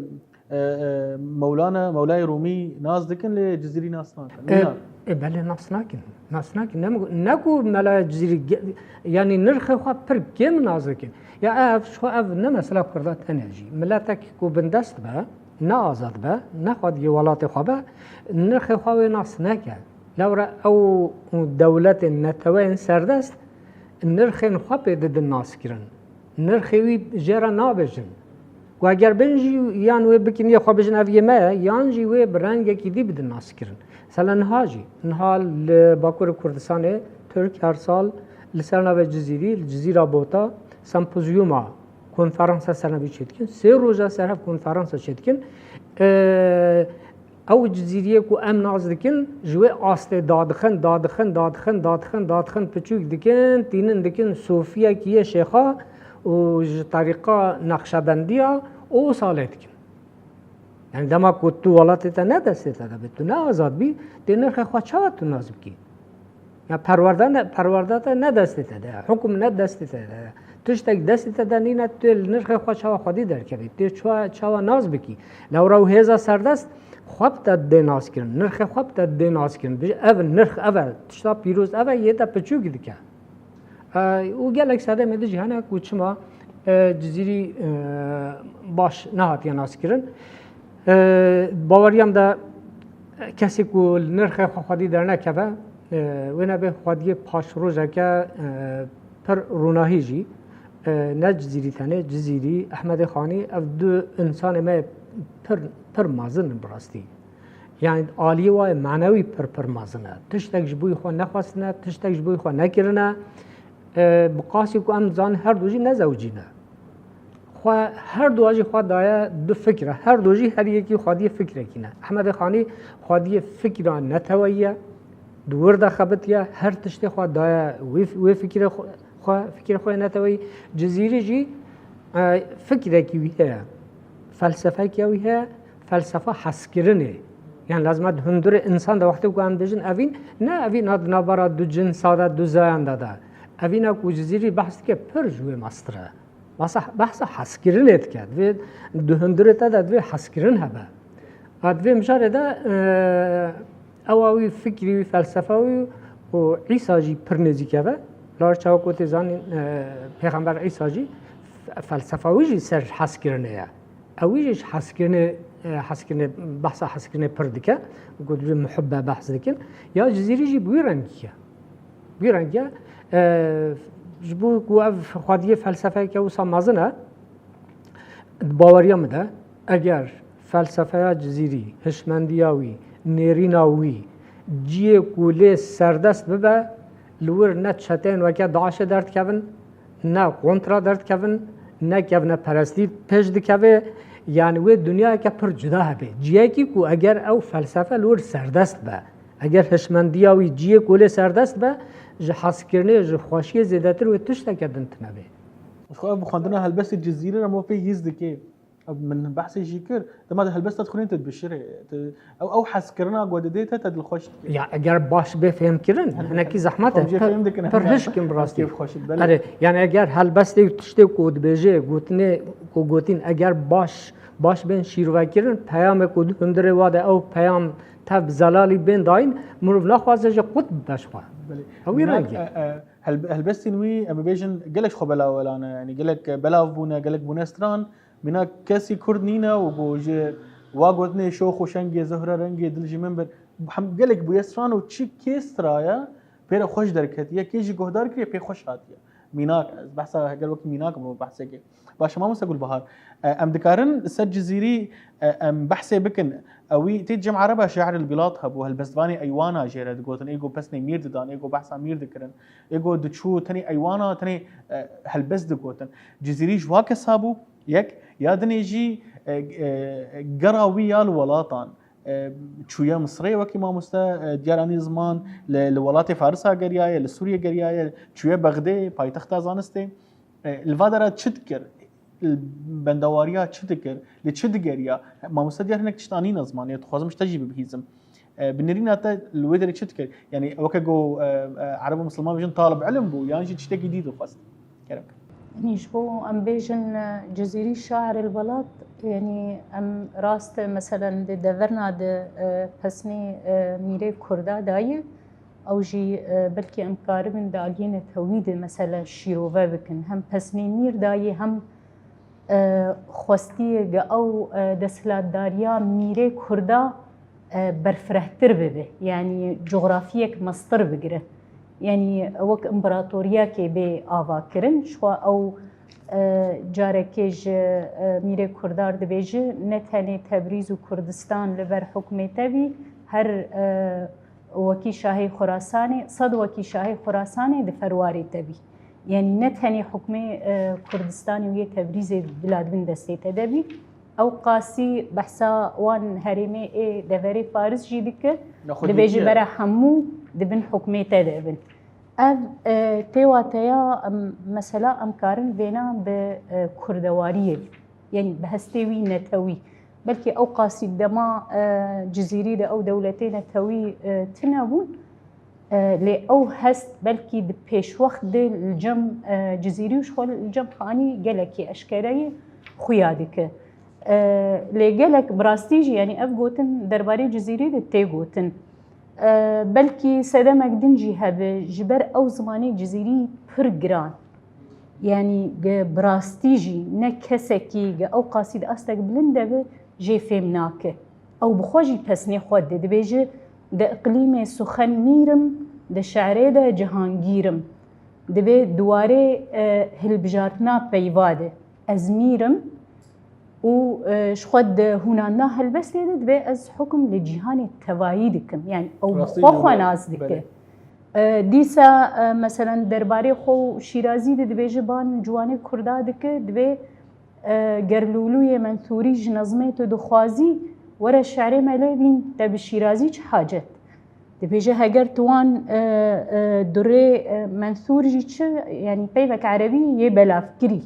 e, e, Mewlana, Mewlayê Rûmî nas dikin, lê Cizîrî nas nakin. E, Mîna. E, belê nas nakin. Nas nakin. Ne, ne ku Mela Cizîrî ge-, yani nirxê xwe pir kêm nas dikin. Ya ev, ji xwe ev ne mesela Kurda tenê jî. Miletek ku bindest be, ne azad be, ne xwediyê welatê xwe be, nirxê xwe wê nas neke. Lewra ew dewletên neteweyên serdest nirxên xwe pê didin naskirin. Nirxê wî jê re nabêjin. Ku eger bên jî yan wê bikin yê xwe bijin ev yê me ye, yan jî wê bi rengekî dî bidin naskirin. Mesela niha jî, niha li Bakurê Kurdistanê Tirk her sal li ser navê Cizîrî, li Cizîra Bota sempozyuma, konferansa ser navî çêdikin. Sê roja ser hev konferansa çêdikin. Ee, Ew Cizîriyê ku em nas dikin, ji wê astê dadixin, dadixin, dadixin, dadixin, dadixin, piçûk dikin, tînin dikin sofiyekî yê şêxa û ji terîqa Neqşebendiya û wisa lê dikin. Yani dema ku tu welatê te ne destê te de be, tu ne azad bî, tê nirxê xwe çawa tu nas bikî? Ya perwerda ne, perwerda te ne destê te de, hukum ne destê te de. Tiştek destê te de nîne, tu li nirxê xwe çawa xwedî derkevî, tu çawa, çawa nas bikî. Lewra û hêza serdest xwe bi te dê nas kirin, nirxê xwe bi te dê nas kirin. Bijî ev nirx, ev e, tişta pîroz ev e, yê te piçûk dike. E, û gelek sedemê din jî hene ku çima, e, Cizîrî, e, baş nehatiye naskirin. E, baweriya min de kesê ku li nirxê xwe xwedî dernekeve, e, wê nebe xwediyê paşrojeke, e, pir rûnahî jî, e, ne Cizîrî tenê, Cizîrî, Ehmedê Xanî, ev du însanê me pir, pir mezin in bi rastî. Yani aliyê wa yê manewî pir pir mezin e. Tiştek ji bo xwe nexwestine, tiştek ji bo xwe nekirine. E, bi qasî ku em dizanin her du jî nezewicîne. Xwe her du jî xwe daye du fikre. Her du jî her yekî xwediyê fikrekî ne. Ehmedê Xanî xwediyê fikra neteweyî ye. Di wir de xebitiye, her tiştê xwe daye wê, wê fikirê xwe, xwe, fikirê xwe yê neteweyî. Cizîrî jî, e, fikrekî wî heye. Felsefekî wî heye. Felsefa hezkirinê. Yani lazim e di hundirê însan de wextê ku em dibêjin evîn, ne evîna di navbera du cinsa de, du zayan de de. Evîna ku Cizîrî behs dike pir ji wê mestir e. Behsa, behsa hezkirinê dike. Divê di hundirê te de divê hezkirin hebe. Ha, di vê mijarê de, e, ewa wî, fikrî wî, felsefa wî û Îsa jî pir nêzîk e ve. Lar çawa ku tê zanîn, e, Pêxember Îsa jî fe-, felsefa wî jî ser hezkirinê ye. Ew jî ji hezkirinê, e, hezkirinê, behsa hezkirinê pir dike. Ku dibê muhibbe behs dikin. Ya Cizîrî jî bi wî rengî ye. Bi wî rengî ye. E, ji bo ku ev xwediyê felsefeyeke wisa mezin e, di baweriya min de, eger felsefeya Cizîrî, hişmendiya wî, nêrîna wî, ciyê ku lê serdest bibe, li wir ne çeteyên weke DAIŞê derdikevin, ne kontra derdikevin, ne kevneperestî pêş dikeve, yani wê dinyayeke pir cuda hebe. Ciyekî ku eger ew felsefe li wir serdest be, eger hişmendiya wî ciyê ku lê serdest be, ji hezkirinê, ji xweşiyê zêdetir wê tişteke din tune bê. Ji xwe ev xwendina helbestê Cizîrî re me pê hîs dike. Ev min behsê jî kir. Dema tu helbesta dixwînî tu dibişirê. Tu, ew, ew hezkirina ku didê te, te dilxweş dike. Ya eger baş bê fêhmkirin, hinekî zehmet e. Xwe jê Pir, fêhm dikin, pir hişk in bi rastî. Kêfxweş in, belê. Erê, yani eger helbestê û tiştê ku dibêje, gotinê ku gotin, eger baş, baş bên şîrove kirin, peyamê ku di hundirê wa de ew peyam tev zelalî bên dayîn, mirov naxwaze jî qut bibe ji xwe. Belê. Ew wî Mînak, rengî. e, e, helb-, helbestên wî, em bibêjin, gelek ji xwe belawelan e. Yani gelek, e, belav bûne, gelek bûne stran. Mînak kesî Kurd nîne û ku ji wa gotinê şox û şengê, zuhre rengê, dil ji min bir, hem gelek bûye stran û çi kê straye pê re xweş derketiye, kê jî guhdar kiriye pê xweş hatiye. Mînak, ez behsa heger wekî mînak min behsekê. Baş e, mamoste Gulbahar, e, em dikarin ser Cizîrî, e, em behsê bikin. Ewî tê cem Ereba şair el Bilat hebû, helbestvanê eywana jê re digotin, ê ku pesnê mîr didan, ê ku behsa mîr dikirin, ê ku diçû tenê eywana, tenê, e, helbest digotin. Cizîrî ji wa kesa bû, yek, ya dinê jî, e, e, gera wî ya li welatan, e, çûye Misirê wekî mamoste, e, diyar anî ziman, li, li welatê Farisa geriyaye, li Sûriye geriyaye, çûye Bexdê, paytexta zanistê. E, li va dera çi dikir? Li bendewariya çi dikir? Li çi digeriya? Mamoste diyar hinek tişt anîne zimanê, dixwazim ji te jî bibihîzim. E, bi nêrîna te li wê derê çi dikir? Yanî weke ku, e, e, Ereb û Misilman bêjin talib ilim bû, yan jî tiştekî dî dixwest? Kerem. Yanî ji bo em bêjin, e, Cizîrî şair el welat, yanî em rast, e, meselen di deverna de, e, pesnê, e, mîrê Kurda daye, ew jî, e, belkî em karibin di aliyê netewî de meselen şîrove bikin. Hem pesnê mîr daye, hem, e, xwestiye ge ew, e, desthilatdariya mîrê Kurda, e, berfirehtir bibe. Yanî cografiyek mestir bigire. Yanî wek împaratoriyekê bê avakirin. Ji xwe ew, e, carekê ji, e, mîrê Kurdar dibêje, ne tenê Tebrîz û Kurdistan li ber hukmê te bî, her, e, wekî şahê Xurasanê, sed wekî şahê Xurasanê di ferwarê te bî. Yanî ne tenê hukmê, e, Kurdistanê û yê Tebrîzê bila di bin destê te de bî. Ew qasî behsa wan herêmê ê deverê Faris jî dike, Nexwe dibêje dîtiye. Bera hemû di bin hukmê te de bin. Ev, e, tê wateya, em, mesela em karin vêna bi, e, kurdewariyê, yanî bi hestê wî netewî. Belkî ew qasî dema, e, Cizîrî de ew dewletê netewî, e, tune bûn, e, lê ew hest belkî di pêşwext de li cem, e, Cizîrî û ji xwe li cem Xanî gelekî eşkereyê xuya dike. E, lê gelek bi rastî jî, yanî ev gotin derbarê Cizîrî de tê gotin. E, belkî sedemek din jî hebe, ji ber ew zimanê Cizîrî pir giran. Yanî ge bi rastî jî ne kesekî ge ew qasî di astek bilind de be, jê fêm nake. Ew bi xwe jî pesnê xwe dide. Dibêje, di iqlîmê suxen mîr im, di şerê de cihangîr im. Dibê di warê, e, hilbijartina peyva de. Ez mîr im û, e, ji xwe di hûnandina helbestê de dibê ez hukum li cîhanê tevayî dikim. Yanî ew bi Rastî xwe jî xwe were. Nas dike. Belê. E, dîsa, e, meselen derbarê xwe û Şîrazî de dibêje ban ciwanê Kurda dike, dibê, e, ger Lûlûyê Mensûrî ji nezmê tu dixwazî, were şerê me lê bîn, te bi Şîrazî çi hacet? Dibêje heger tu wan, e, e, durê, e, Mensûr jî çi, yanî peyvek erebî yê belavkirî.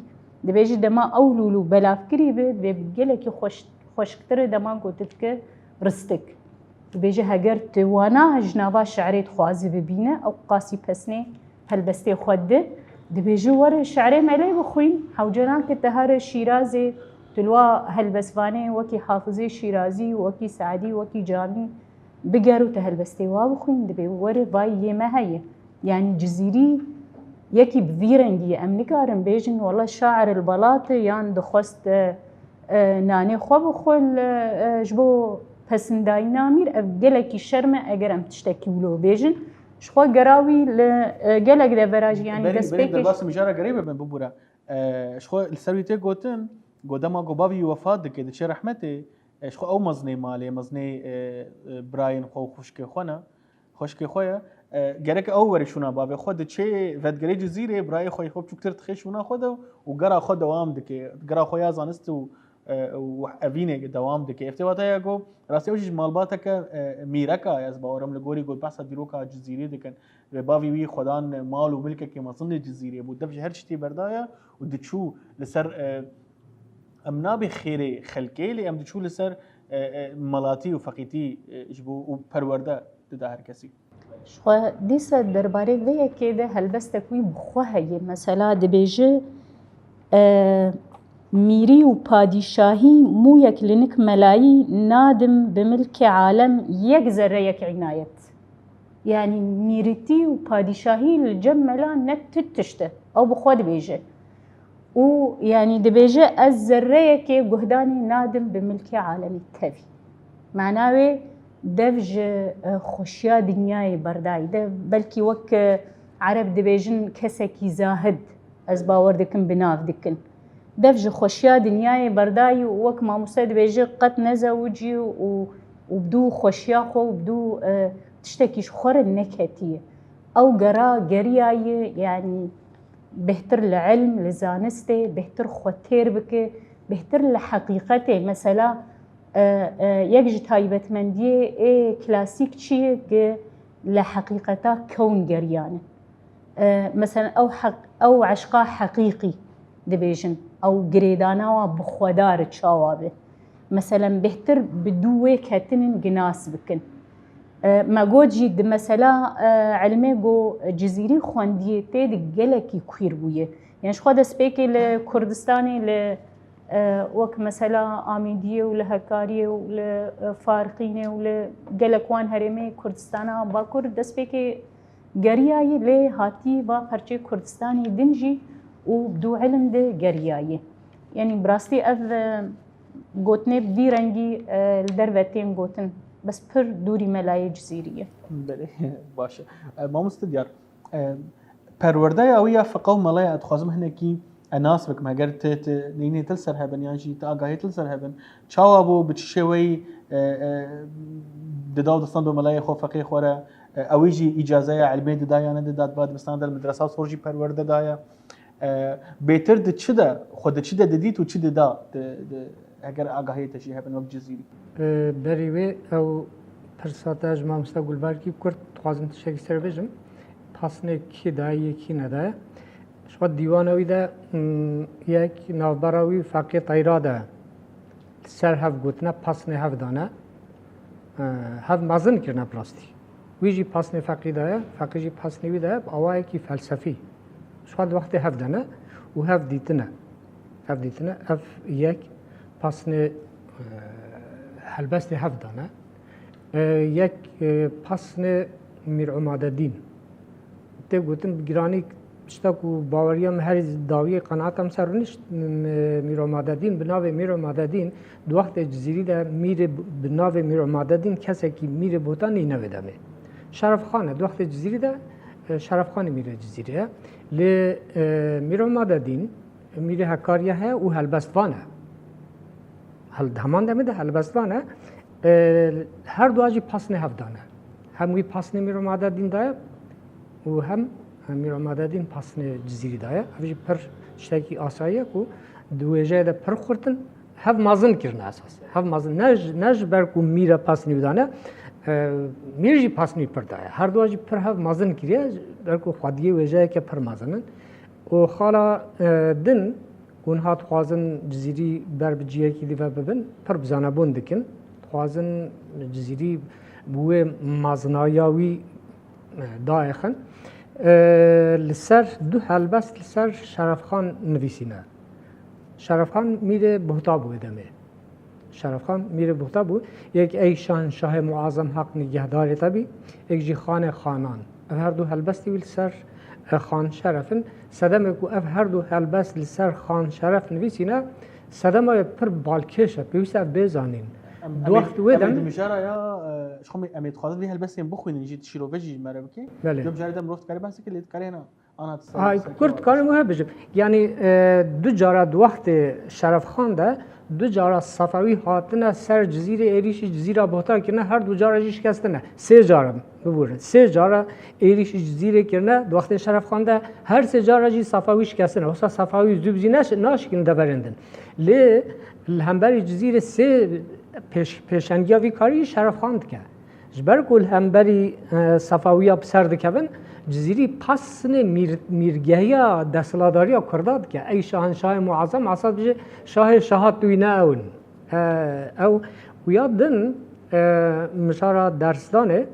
Dibêje dema ew Lûlû belavkirî be, dibê bi gelekî xweş, xweşktir e dema ku tu dike ristik. Dibêje heger tu wana ji nava şerê dixwaze bibîne, ew qasî pesnê helbestê xwe dide. Dibêje were şerê me lê bixwîn, hewce nake te here Şîrazê, tu li wa helbestvanê wekî Hafizê Şîrazî, wekî Seedî, wekî Camî biger û te helbestê wa bixwîn, dibê were vay yê me heye. Yanî Cizîrî yekî bi vî rengî ye. Em nikarin bêjin wela şair el welat e yan dixwest, e, E, nanê xwe bixwe li, e, ji bo pesindayîna mîr, ev gelekî şerm e eger em tiştekî wilo bêjin. Ji xwe gera wî li, e, gelek devera jî, yanî Berî, berî destpêkê derbasî mijara gerê bibin, bibûre. E, ji xwe li ser wî tê gotin, go dema ku bavî wî wefat dike, diçe rehmetê, e, ji xwe ew mezinê malê, mezinê, e, e, birayên xwe û xwişkê xwe ne. Xwişkê xwe ye. E, gerek ew were şûna bavê xwe, diçê vedgerê Cizîrê, birayê xwe yê xwe biçûktir dixê şûna xwe de û gera xwe dewam dike. Gera xwe ya zanist û, e, û evînê dewam dike. Ev tê wate ya ku rastî ew jî ji malbateke, e, mîreka ye, ez bawerim li gorî ku behsa dîroka Cizîrê dikin. Wê bavî wî xwedan mal û milkekê mezin li Cizîrê bû. Dev ji her tiştî berdaye û diçû li ser, e, em nabê xêrê xelkê, lê em diçû li ser, e, e, melatî û feqîtî, e, ji bo û perwerde dida her kesî. Ji xwe dîsa derbarê vê yekê de helbestek wî bi xwe heye. Mesela dibêje, e, mîrî û padîşahî mûyek li nik melayî nadim bi milkê alem yek zerreyek înayet. Yanî mîrîtî û padîşahî li cem mela ne tu tişt e. Ew bi xwe dibêje. Û yanî dibêje, ez zerreyekê guhdanî nadim bi milkê alemî tevî. Mana wê dev ji, e, xweşiya dinyayê berdayî. Dev belkî wek, e, Ereb dibêjin kesekî zahid, ez bawer dikim bi nav dikin. Dev ji xweşiya dinyayê berdayî û wek mamoste dibêje qet nezewicî û, û bi dû xweşiya xwe û bi dû, e, tiştekî ji xwe re neketiye. Ew gera geriyaye, yanî bêhtir li ilm, li zanistê, bêhtir xwe têr bike, bêhtir li heqîqetê. Mesela, e, e, yek ji taybetmendiyê ê klasîk çi ye? Ki li heqîqeta kewn geriyane. E, mesela ew heq-, ew eşqa heqîqî dibêjin, ew girêdana wa bi xwedar çawa be. Meselen bêhtir bi dû wê ketinin ginas bikin. E, me got jî di mesela, e, ilmê go Cizîrî xwendiyê tê di gelekî queer bûye. Yanî ji xwe destpêkê li Kurdistanê li, e, wek mesela Amîdiyê û li Hekariyê û li, e, Farqînê û li gelek wan herêmê Kurdistana Bakur destpêkê geriyayî lê hatî va perçê Kurdistanê din jî û bi dû ilim de geriyayî. Yanî bi rastî ev, e, gotinê bi vî rengî, e, li derve tên gotin, bes pir dûrî melayê Cizîrî ye. Belê, baş e. E, mamoste Diyar, e, perwerdeya wî ya feqa û melaya, ez dixwazim hinekî e nas bikim, heger ti, ti nînê til ser hebin yan jî ti agahiyê til ser hebin, çawa bû, bi çi şêweyî, e, e, dida û distan do melayê xwe feqê xwe re, e, ewî jî îcazeya ilmê dida ya nedida, diba dibistana de li medresa sor jî perwerde daye. E, bêtir di çi de, xwe di çi de didît û çi dida, di, di, heger agahiyê te jî hebin wek Cizîrî? E, berî wê ew pirsa te ji mamoste Gulbergî kurt dixwazim tiştekî ser bêjim. Pasnê kî daye, kî nedaye? Ji xwe dîwana wî de, mm, yek navbera wî Feqî Teyra de li ser hev gotine, pasnê hev dane. E, hev mezin kirine bi rastî. Wî jî pasnê Feqî daye, Feqî jî pasnê wî daye bi awayekî felsefî. Ji xwe di wextê hev dane û hev dîtine. Hev dîtine, ev yek pasnê, e, helbestê hev dane. E, yek, e, pasnê Mîr Omadedîn. Tê gotin bi giranî tişta ku baweriya min herî dawiyê qenaeta min ser rûnişt, m-, Mîr Omadedîn, bi navê Mîr Omadedîn, di wextê Cizîrî de mîrê b-, bi navê Mîr Omadedîn kesekî mîrê Botanî ne wê demê. Şerefxan e, di wextê Cizîrî de, e, Şerefxanê mîrê Cizîrî ye. Lê, e, Mîr Omadedîn, mîrê Hekariyê heye û helbestvan e. Hel-, di heman demê de helbestvan e. E, her dua jî pasnê hev dane. Hem wî pasnê Mîr Omadedîn daye û hem Mîr Omadedîn pasnê Cizîrî daye. Ev jî pir tiştekî asayî ye ku di wêjeyê de pir xurt in. Hev mezin kirine esas. Hev mezin. Ne ji, ne ji ber ku mîr e pasnê wî dane, e, mîr jî pasnê wî pir daye. Her dua jî pir hev mezin kiriye, ji ber ku xwediyê wêjeyeke pir mezin in. Û xala, e, din ku niha dixwazin Cizîrî ber bi cihekî dî ve bibin, pir bi zanebûn dikin. Dixwazin Cizîrî bi wê mezinayiya wî, e, dayexin. E, li ser du helbest li ser Şerefxan nivîsîne. Şerefxan mîrê Buhta bû wê demê. Şerefxan mîrê Buhta bû. Yek ey şahin şahê muazem heq nîgehdarê te bî, yek jî xanê xanan. Ev her du helbestî wî li ser, e, Xan Şeref in. Sedemê ku ev her du helbest li ser Xan Şeref nivîsîne, Sedema pir balkêş e, pêwîst e ev bê zanîn. Em, Di em ê, wext wê em ê dem di mijara ya, e, ji xwe em ê dixwazin vê helbestên bixwînin jî, şîrove jî ji me re bikê. Belê. Cem jare de mirov dikare behs bike, lê dikare hêna ana ti ser, Ay, ser kurt kêwa karim bişe. Wiha bijim. Yanî, e, du cara di wextê Şerefxan de, du cara Sefewî hatine ser Cizîrê, êrîşî Cizîra Bohta kirine, her du cara jî şikestine. Sê cara, biborin. Sê cara êrîşî Cizîrê kirine, di wextê Şerefxan de, her sê cara jî Sefewî şikestine. Wisa Sefewî zû bi zî neş-, naşikin deverên din. Lê li hemberî Cizîrê sê pêş-, pêşengiya vî karî Şerefxan dike. Ji ber ku li hemberî, e, Sefawiya bi ser dikevin, Cizîrî pasinê mîr-, mîrgehiya desthilatdariya Kurda dike. Ey şahenşahê muezem, esas bije şahê şaha tu wî ne ew in. E, ew, û ya din, e, mijara dersdanê,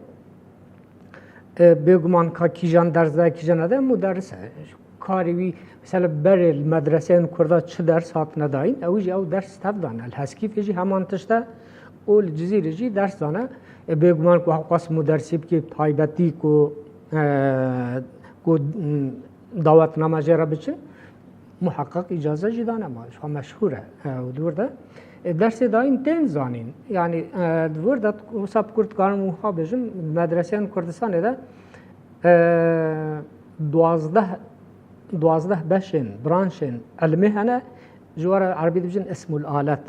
e, bêguman ka kîjan ders de, kîjan nede, muderris e. Karê wî, mesela berê li medreseyên Kurda çi ders hatine dayîn, ew jî ew ders tev dane. Li Heskîfê jî heman tişt e û li Cizîrê jî ders dane. E, bêguman ku hewqas mudersî bikê taybetî ku, e, ku, m, dawetname jê re biçin, muheqeq îcaze jî dane, ma ji xwe meşhûr e, e, û di wir de, e, dersê dayîn tên zanîn. Yanî, e, di wir de wisa bi kurt dikarim wiha bêjim, di medreseyan Kurdistanê de, e, duwazdeh, duwazdeh beşên, branşên ilmê hene, ji we re erebî dibijin ismul alet.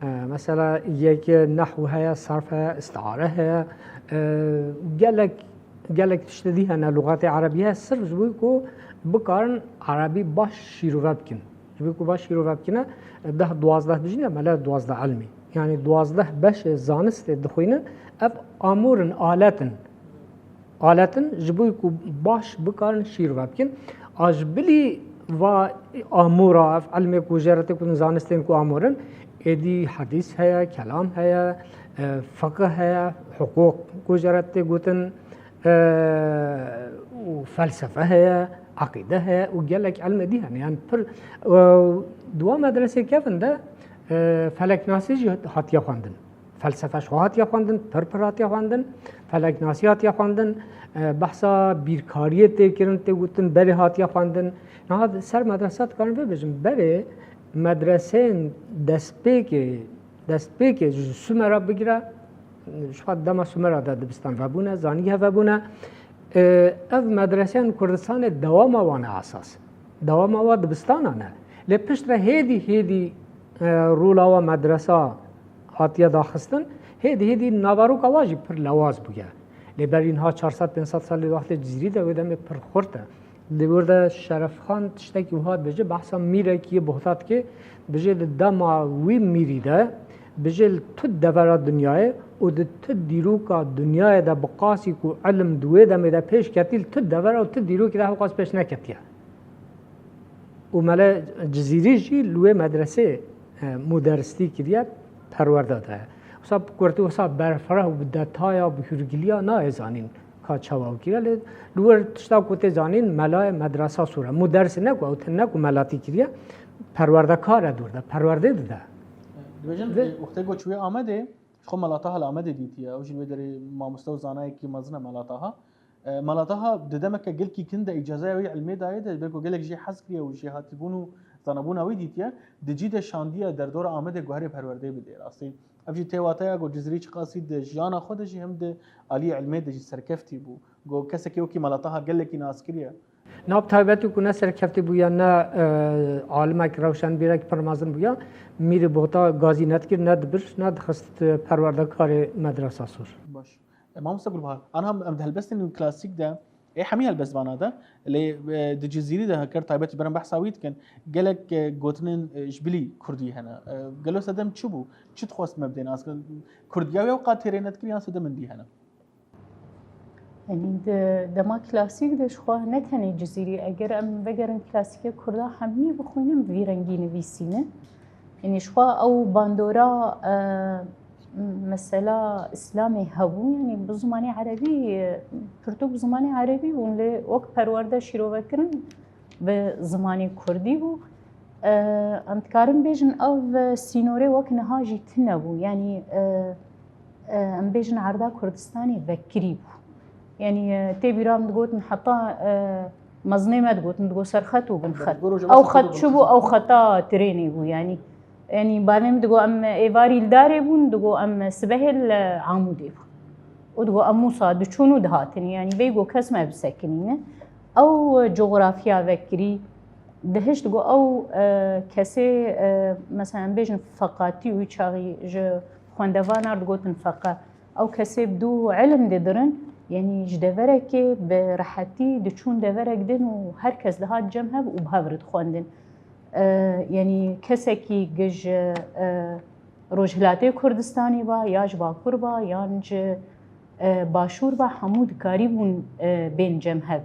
E, mesela yek nehw heye, sarf heye, istiare heye. E, gelek, gelek tiştê dî hene, lûxatê erebî heye, sirf ji bo ku bikarin erebî baş şîrove bikin. Ji bo ku baş şîrove bikine, deh duwazdeh dijîne, mele duwazdeh ilmî. Yanî duwazdeh beşê zanistê dixwînin, ev amûr in, alet in. Alet in, ji bo ku baş bikarin şîrove bikin. A ji bilî va amûra, ev ilmê ku jê re tê gotin zanistên ku amûr in, êdî hedîs heye, kelam heye, e, fiqih heye, hiqûq ku jê re tê gotin, e, û felsefe heye, eqîde heye û gelek ilmê dî hene. Yanî pir, e, di wan medresê kevin de, e, feleknasî jî hatiye xwendin. Felsefe ji xwe hatiye xwendin, pir pir hatiye xwendin, feleknasî hatiye xwendin, e, behsa bîrkariyê tê kirin, tê gotin, berê hatiye xwendin. Niha ser medresa dikarin vê bêjin, berê medreseyên destpêkê, destpêkê ji Sumera bigire, ji xwe dema Sumera de dibistan vebûne, zanî hevebûne. E, ev medreseyên Kurdistanê dewama wan e esas. Dewama wa dibistanan e. Lê piştre hêdî hêdî, e, rola wa medresa hatiye daxistin, hêdî hêdî naveroka wa jî pir lewaz bûye. Lê berî niha çar sed pênc sed salî wextê Cizîrî de wê demê pir xurt e. Li wir de Şerefxan tiştekî wiha dibêje, behsa mîrekî yê Boxta dike, dibêje li dema wî mîrî de, dibêje li tu devera dinyayê û di tu dîroka dinyayê de bi qasî ku ilim di wê demê de pêş ketî, li tu devera û tu dîrokî de hewqas pêş neketiye. Û mele Cizîrî jî li wê medresê, e, muderistî kiriye, perwerde daye. Wisa bi kurtî, wisa berfireh û bi detaya, bi hûrgiliya nayê zanîn ka çawa û kî ye. Lê li wir tişta ku tê zanîn, melayê medresa sor e. Muderisê ne ku ew tune ku melatî kiriye, perwerdekar e dûr de, perwerdê dide. Dibêjin, Vê- e, wextê ku çûye Amedê, ji xwe Mela Taha li Amedê dîtiye. Ew jî li wê derê mamoste û zanayekî mezin e Mela Taha. E, Mela Taha di demeke gelkî kin de îcazeya wî ilmê dayê de, ji ber ku gelek jê hez kiriye û jêhatîbûn û zanabûna wî dîtiye, di cî de şandiye derdora Amedê guherê perwerdeyê bidê. Rastî, ev jî tê wateya ku Cizîrî çiqasî di jiyana xwe de jî hem di aliyê ilmê de jî serkeftî bû. Ku kesekî wekî Mela Taha gelekî nas kiriye. Na bi taybetî ku ne serkeftî bû ya ne, e, alimek rewşenbîrek pir mezin bû ya, mîrê Boxta gazî nedikir, ne dibir, ne dixist perwerdekarê medresa sor. Baş. E, Mamoste Gulbahar, anha em di helbestên klasîk de, ê hemî helbestvana de, lê, e, di Cizîrî de heker taybet ji ber em behsa wî dikin, gelek, e, gotinên, e, ji bilî kurdî hene. E, gelo sedem çi bû? Çi dixwest me bidê nas? Kurdiya wê ew qad têrê nedikir yan sedem din dî hene? Yanî di dema klasîk de ji xwe ne tenê Cizîrî, eger em vegerin klasîkê kurda hemî bixwînin bi vî rengî nivîsînin. Yanî ji xwe ew bandora, e, mesela Îslamê hebû, yanî bi zimanê erebî, e, pirtûk bi zimanê erebî bûn, lê wek perwerde şîrove kirin bi zimanê kurdî bû. E, em dikarin bêjin ev sînorê wek niha jî tune bû. Yanî, e, e, em bêjin erda Kurdistanê vekirî bû. Yanî, e, tê bîra min digotin heta, e, Mezinê me digotin, digo serxet û binxet. Ew xet çi bû? Ew xeta trênê bû, yanî. Yanî bavê min digo em êvarî li darê bûn, digo em sibehê li Amûdê bûn. Û digo em wisa diçûn û dihatin, yanî bêgo kes me bisekinîne. Ew coxrafiya vekirî dihişt, digo ew, e, kesê, e, mesela em bêjin feqatî û çaxî ji xwendevanar digotin feqe. Ew kesê bi dû ilim didirin, yanî ji deverekê bi rehetî diçûn deverek din û her kes dihat cem hev û bi hev re dixwendin. E, yanî kesekî gi ji, e, Rojhilatê Kurdistanê ba, ya ji Bakur ba, yan ji, e, Başûr ba, hemû dikarîbûn, e, bên cem hev.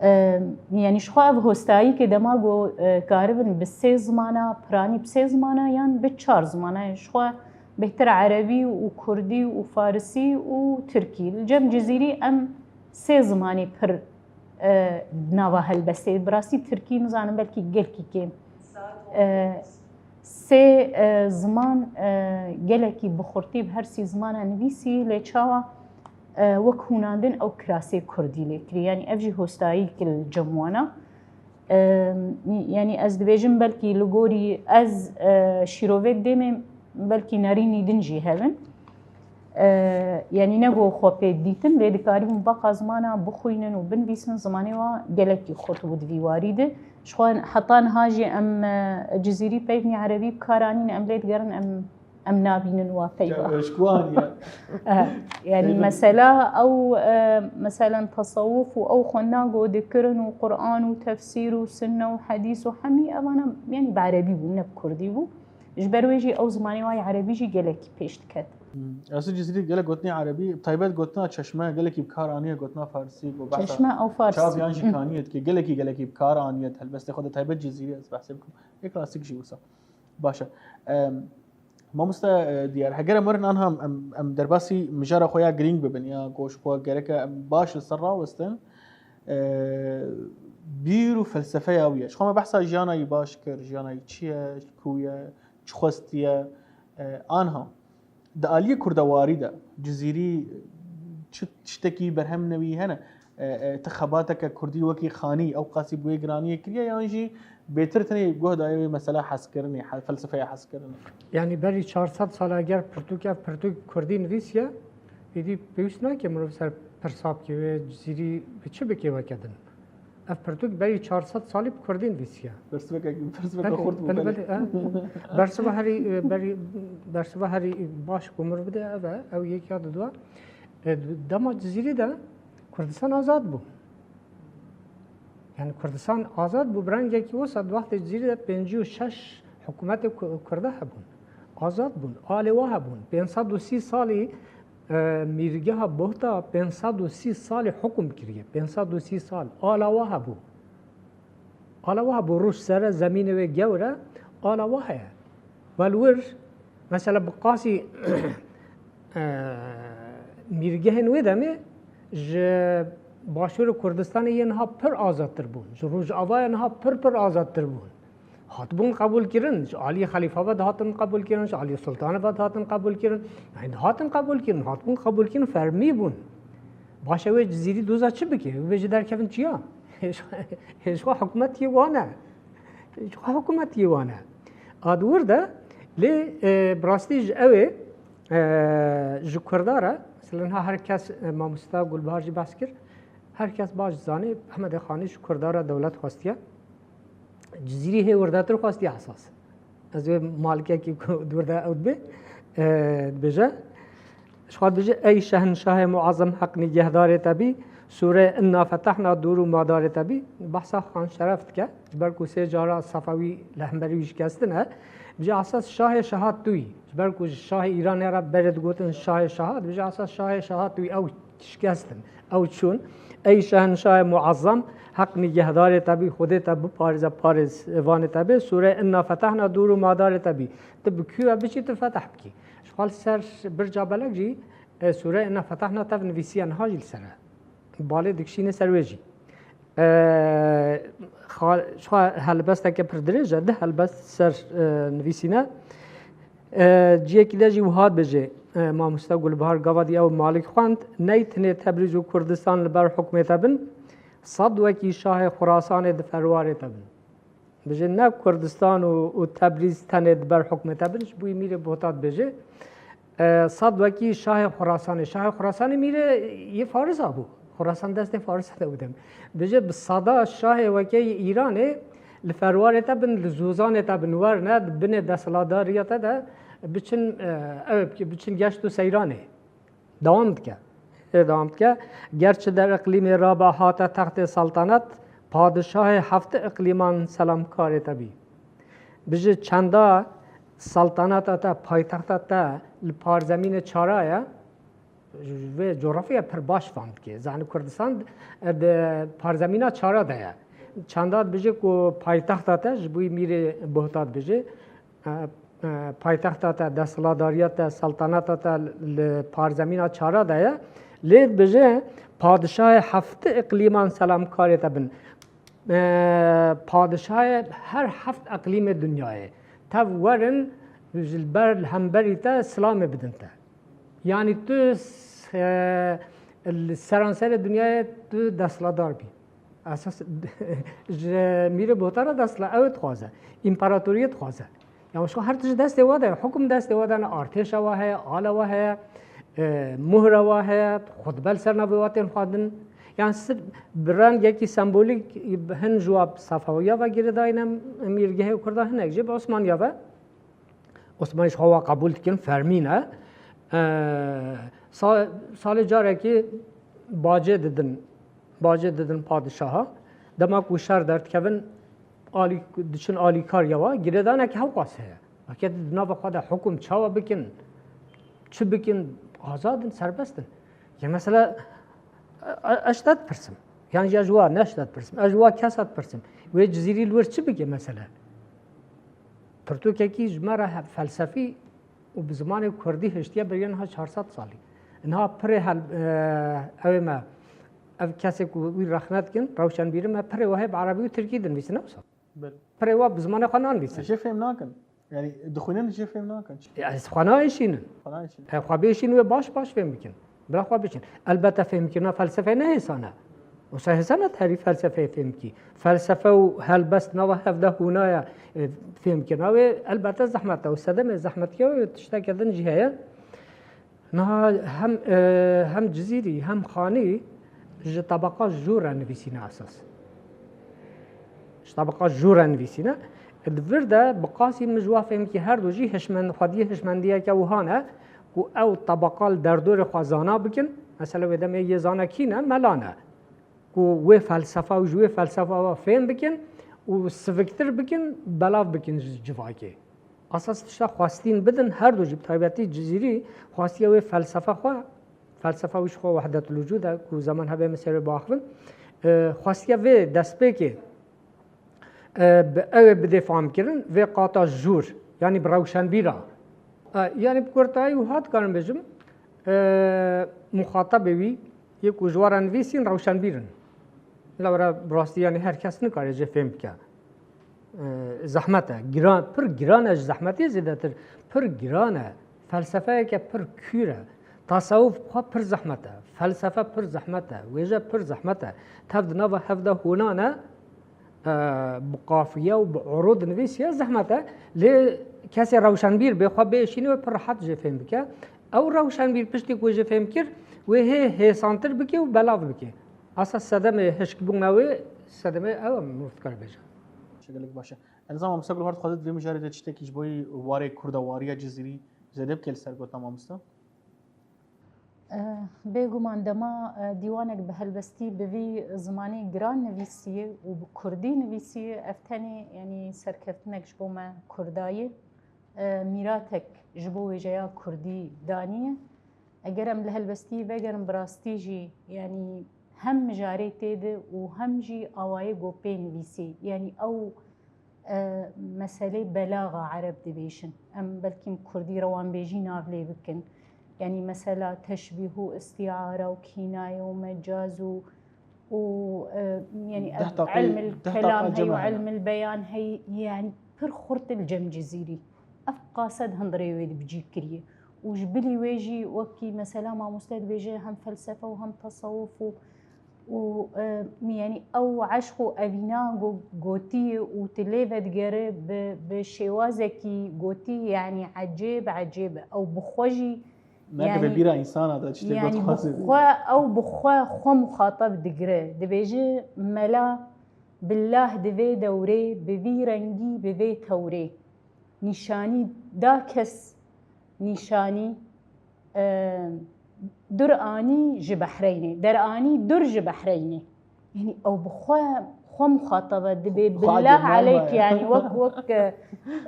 E, yanî ji xwe ev hostayî ke dema ku, e, karibin bi sê zimana, piranî bi sê zimana yan bi çar zimana, ji xwe bêhtir erebî û kurdî û farisî û tirkî. Li cem Cizîrî em sê zimanê pir, e, nava helbestê. Bi rastî tirkî nizanim belkî gelkî kêm. E, sê, e, ziman, e, gelekî bi xurtî bi her sî zimana nivîsî, lê çawa, e, wek hûnandin ew kirasê kurdî lê kirî. Yanî ev jî hostayî kir li cem wana. E, yanî ez dibêjim belkî li gorî ez, e, şîrovê dêmê belkî nerînî din jî hebin. E, yanî ne ku xwe pê dîtin, lê dikaribin beqa zimana bixwînin û binivîsin, zimanê wa gelekî xurt bû di vî warî de. Ji xwe heta niha jî em, e, Cizîrî peyvnî erebî bi kar anîn, em lê digerin, em, em nabînin wa peyva. Ya, ji ku aniye? Eh, yanî mesela ew, e, meselen tesewuf û ew xwendina ku dikirin û Quran û tefsîr û sunne û hedîs û hemî evana, yanî bi erebî bû, ne bi kurdî bû. Ji ber wê jî ew zimanê wa yê erebî jî gelekî pêş diket. Hmm. Rastî Cizîrî gelek gotinê erebî, bi taybet gotina çeşme, gelekî bi kar aniye gotina farsî, ku behsa çeşme ew farsî. Çav yan jî kaniye dike, gelekî, gelekî bi kar aniye, di helbestê xwe de taybet Cizîrî ez behsê bikim. Yek klasîk jî wisa. Baş e. Em, mamoste, e, Diyar, heger em werin anha em, em derbasî mijara xwe ya girîng bibin, ya ku ji xwe gereke em baş li ser rawestin, e, bîr û felsefeya wî ye. Ji xwe me behsa jiyana wî baş kir, jiyana wî çi ye, ku ye, çi xwestiye, e, anha. Di aliyê kurdewarî de, Cizîrî çi tiştekî berhem newî hene? E, e, ti xebateke kurdî wekî xanî ew qasî bi wê giraniyê kiriye, yan jî bêtir tenê guh daye wê mesela hezkirinê, he-, felsefeya hezkirinê? Yanî berî çar sed sala ger pirtûk, ev pirtûk kurdî nivîsiye, êdî pêwîst nake mirov ser pirsa bike wê Cizîrî bi çi bike weke din. Ev pirtûk berî çar sed salî bi kurdî nivîsiye. Bersiveke, bersiveke Belê, xurt bû, belê, belê. Belê, e. Bersiva herî, e, berî, bersiva herî baş ku mir bide ev e, ew yek ya diduwa. E, dema Cizîrî de Kurdistan azad bû. Yani Kurdistan azad bû, bi rengekî wisa di wextê Cizîrî de pêncî û şeş hikûmetê Ku-, Kurda hebûn. Azad bûn, alê wa hebûn. Pênc sed û sî salî, e, mîrgeha Bohta pênc sed û sî salî hukm kiriye. Pênc sed û sî sal. Ala wa hebû. Ala wa hebû, rûş sere, zemînê wê gewr e. Ala wa heye. Wel wir, mesela bi qasî, e, mîrgehên wê demê ji Başûrê Kurdistanê yê niha pir azadtir bûn. Ji Rojavayê niha pir pir azadtir bûn. Hatibûn qebûlkirin, ji alî Xelîfa ve dihatin qebûlkirin, ji alî Sultanê ve dihatin qebûlkirin. Yani dihatin qebûlkirin, hatibûn qebûlkirin, fermî bûn. Baş e wê Cizîrî doza çi bike? Wê ji derkevin çiya? Ji xwe hikûmet yê wan e. Ji xwe hikûmet yê wan e. A di wir de lê, e, bi rastî ji ew ê, e, ji Kurda re, mesela niha her kes, e, mamosta Gulbahar jî behs kir, her kes baş dizanî Ehmedê Xanî ji Kurda re dewlet xwestiye. Cizîrî hê wirdetir xwestiye esas. Ez wê malikekî ku di wir de ew dibe, e, dibêje. Ji xwe dibêje, "Ey şehinşahê muazzam heq nîgehdarê te bî, sûreyê Inna fetehna dûr û madarê te bî." Behsa Xan Şeref dike. Ji ber ku sê cara Sefewî li hemberî wî şikestin e. Dibêje, "Esas şahê şaha tu yî." Ji ber ku ji şahê Îranê re berê digotin şahê şaha, dibêje, "Esas şahê şaha tu yî." Ew şikestin. Ew çûn, "Ey şehinşahê muazzam, heq nîgehdarê te bî, Xwedê te biparêze, parêzvanê te bê, sûreyê Inna fetehna dûr û madarê te bî." Tu bi kû ve biçî, tu feteh bikî. Ji xwe li ser birca belek jî, e, sûreyê Inna fetehna tev nivîsiye, niha jî li ser e. Balê dikişîne ser wê jî. E, xa-, ji xwe helbesteke pir dirêj e, du helbest ser, e, nivîsîne. E, ciyekî de jî wiha dibêje, e, mamoste Gulbahar, gava dî ew malik xwend, "Ney tenê Tebrîz û Kurdistan li ber hukmê te bin, Sed wekî şahê Xurasanê di ferwarê te bin. Bijê ne Kurdistan û, û Tebrîz tenê di ber hukmê te bin, ji bo wî mîrê Bohta dibêje. E, sed wekî şahê Xurasanê. Şahê Xurasanê mîrê yê Farisa bû. Xurasan destê Farisa de bû dem. Bijê bi sada şahê wekê yê Îranê li ferwarê te bin, li zûzanê te bin, werne di binê desthilatdariya te de biçin, e, ew biçin geşt û seyranê. Dewam dike. Ê dewam dike. Ger çi der iqlîmê Raba hate textê saltanet, padişahê hefte iqlîman selamkarê te bî. Bijî çenda saltaneta te, paytexta te li parzemînê çara ye, ji vê coğrafya pir baş fam dike. Zanî Kurdistan di parzemîna çara de ye. Çenda dibêje ku paytexta te ji bo mîrê Buhta dibêje, e, e, paytexta te, desthilatdariya te, saltanata te li parzemîna çara de ye. Lê dibêje, padişahê hefte iqlîman selamkarê te bin. E, padişahê her heft iqlîmê dinyayê. Tev werin, ji ber, li hemberî te silamê bidin te. Yanî tu s-, e, li seranserê dinyayê tu desthilatdar bî. Esas ji mîrê Buhta re desthilat, ew ê dixwaze. Împaratoriyê dixwaze. Ya wişka her tişt destê we de ye. Hukum destê we de ne, artêşa we heye, ala we heye, e, muhra we heye, xutbe li ser navê we tên xwendin. Yan sir bi rengekî sembolîk hin ji wa Sefewiya ve girêdayî ne, mîrgehê Kurda hinek jî bi Osmaniya ve. Osmanî ji xwe wa qebûl dikin, fermî ne. E, sa-, salê carekê bacê didin, bacê didin padişaha. Dema ku şer derdikevin, alî-, diçin alîkariya wa, girêdaneke hewqas heye. Weke di nava xwe de hukum çawa bikin, çi bikin, azad in, serbest in. Ya mesela, e, e, ez ji te dipirsim. Yan jî ez ji wa, ne ji te dipirsim. Ez ji wa kesa dipirsim. Wê Cizîrî li wir çi bike mesela? Pirtûkekî ji me re he-, felsefî û bi zimanê kurdî hiştiye beriya niha çar sed salî. Niha pirê hel-, e, ew ê me, ev kesê ku wî rexne dikin, rewşenbîrê me pirê we heye bi erebî û tirkî dinivîsin, ne wisa? Belê. Pirê we bi zimanê xwe nanivîsin. Ez jê fêm nakim. Yanî dixwînin jê fêm nakin. Ya, ez xwe naêşînin. Xwe naêşînin. E, xwe bêşîn wê baş baş fêm bikin. Bila xwe biçin. Elbette fêmkirina felsefeyê ne hêsan e. Wisa hêsan e terî felsefeyê fêm kî. Felsefe û helbest nava hevde hûna ye, e, fêmkirina wê elbette zehmet e. Û sedemê zehmetiya wê tişteke din jî heye. Niha hem, e, hem Cizîrî hem Xanî ji tebeqa jû re nivîsîne esas. Ji tebeqa jû re nivîsîne. Di vir de bi qasî min ji wa fêm kî her du jî hişmend-, xwediyê hişmendiyeke wiha ne ku ew tebeqa li derdorê xwe zana bikin. Mesela wê demê yê zana kî ne? Mela ne. Ku wê felsefa û ji wê felsefa ve fêm bikin û siviktir bikin, belav bikin ji civakê. Esas tişta xwestîn bidin, her du jî, bi taybetî Cizîrî xwestiye wê felsefa xwe, felsefa wî ji xwe Wehdetul Wicûd e, ku zeman hebe em ê ser wê biaxivin, e, xwestiye vê destpêkê, e, bi, ew ê bidê famkirin, vê qata jûr, yanî bi rewşenbîra. E, yanî bi kurtayî wiha dikarim bêjim, e, muxatabê wî, yê ku ji we re nivîsîn, rewşenbîr in. Lewre bi rastî, yanî her kes nikare jê fêm bike. E, zehmet e. Giran, pir giran e, ji zehmetiyê zêdetir pir giran e. Felsefeyeke pir kûr e. Tasawuf xwe pir zehmet e. Felsefe pir zehmet e. Wêje pir zehmet e. Tev di nava hev de hûna ne, e, bi qafiye û bi urûd nivîsiye zehmet e. Lê kesê rewşenbîr bê xwe bêşîne wê pir rehet jê fêm bike. Ew rewşenbîr piştî ku jê fêm kir, wê hê hêsantir bike û belav bike. Esas sedemê hişkbûna wê, sedemê ew e, mirov dikare bêje. Gelek baş e. Ez nizanim mamoste Gulhar dixwaze di vê mijarê de tiştekî ji bo warê Kurda, wariya Cizîrî zêde bike li ser gotina mamoste? Eh, bêguman dema, eh, dîwanek bi helbestî bi vî zimanê giran nivîsiye û bi kurdî nivîsiye, ev tenê, yanî, serkeftinek ji bo me Kurda ye. Eh, mîratek ji bo wêjeya kurdî daniye. Eger em li helbestî vegerin, bi rastî jî, yanî, hem mijarê tê de û hem jî awayê ku pê nivîsî. Yanî ew, e, meselê belaxa ereb dibêjin. Em belkî kurdî rewanbêjî nav lê bikin. Yanî mesela teşbîh û îstîare û kînaye û mecaz û, û, e, yanî deh ev daqî-, ilmil deh kelam daqa hey û cem hene. Ilmil beyan hey, yanî pir xurt il cem Cizîrî. Ev qase di hundirê wê de bi cî kiriye. Û ji bilî wê jî wekî mesela mamoste dibêje hem felsefe û hem tesewuf û û e, yanî ew eşq û evîna go- gotî û tu lê vedigere bi, bi şêwazekî gotî, yanî ecêb ecêb e. Ew bi xwe jî Neke yani- vê bîra însana de tiştê yanî got bi xwazê. Xwe, ew bi xwe xwe muxatab digire. Dibêje mela billah di vê dewrê bi vî rengî, bi vê tewrê nîşanî da kes nîşanî e, dur anî ji Behreynê, der anî dur ji Behreynê. Yanî ew bi xwe, xwe muxataba dibe, Xwe billah cemaî aleyk, maye. Yanî wek, wek e,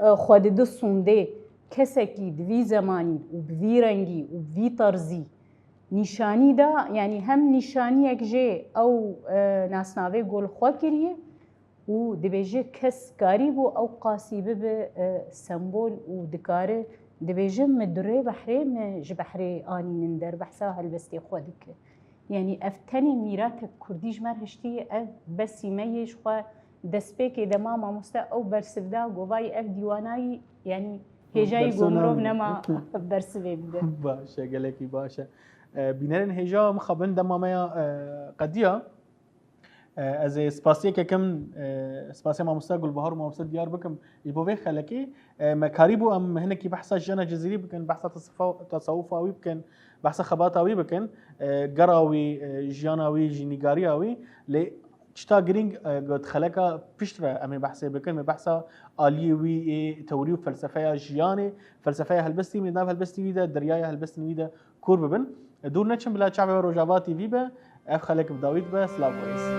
e, xwe dide sûndê kesekî di vî zemanî û bi vî rengî û bi vî tarzî nîşanî da, yanî hem nîşaniyek jê ew e, nasnavê gol xwe kiriye û dibêje kes karîbû ew qasî bibe e, sembol û dikare, dibêje mi durê behrê, mi ji behrê anînin der, behsa helbestê xwe dike. Yanî ev tenê mîratek kurdî ji me re hiştiye, ev besî me yê ji xwe destpêkê dema mamoste ew bersiv da, govayî ev dîwanayî, yanî hêjayî Bersiv go mirov namîne. Nema bersivê bide. Baş e, gelekî baş e. E, bînerên hêja mixabin dema me ya e, qediya. E, ez ê spasiyeke kim, e, spasiya mamoste Gulbahar û mamoste Diyar bikim. Ji bo vê xelekê e, me karîbû em hinekî behsa jiyana Cizîrî bikin, behsa tesefa- tesewufa wî bikin, behsa xebata wî bikin, e, gera wî, e, jiyana wî, jî nîgariya wî. Lê tişta girîng e, got xeleka pişt ve em ê behsê bikin, me behsa aliyê wî ê tewrî û felsefeya jiyanê, felsefeya helbestî, me nav helbestî wî de, deryaya helbestên wî de kûr bibin. E, dûr neçin bila çavê we Rojava T V be, ev xelek bi dawî dibe. Silav, Weyis.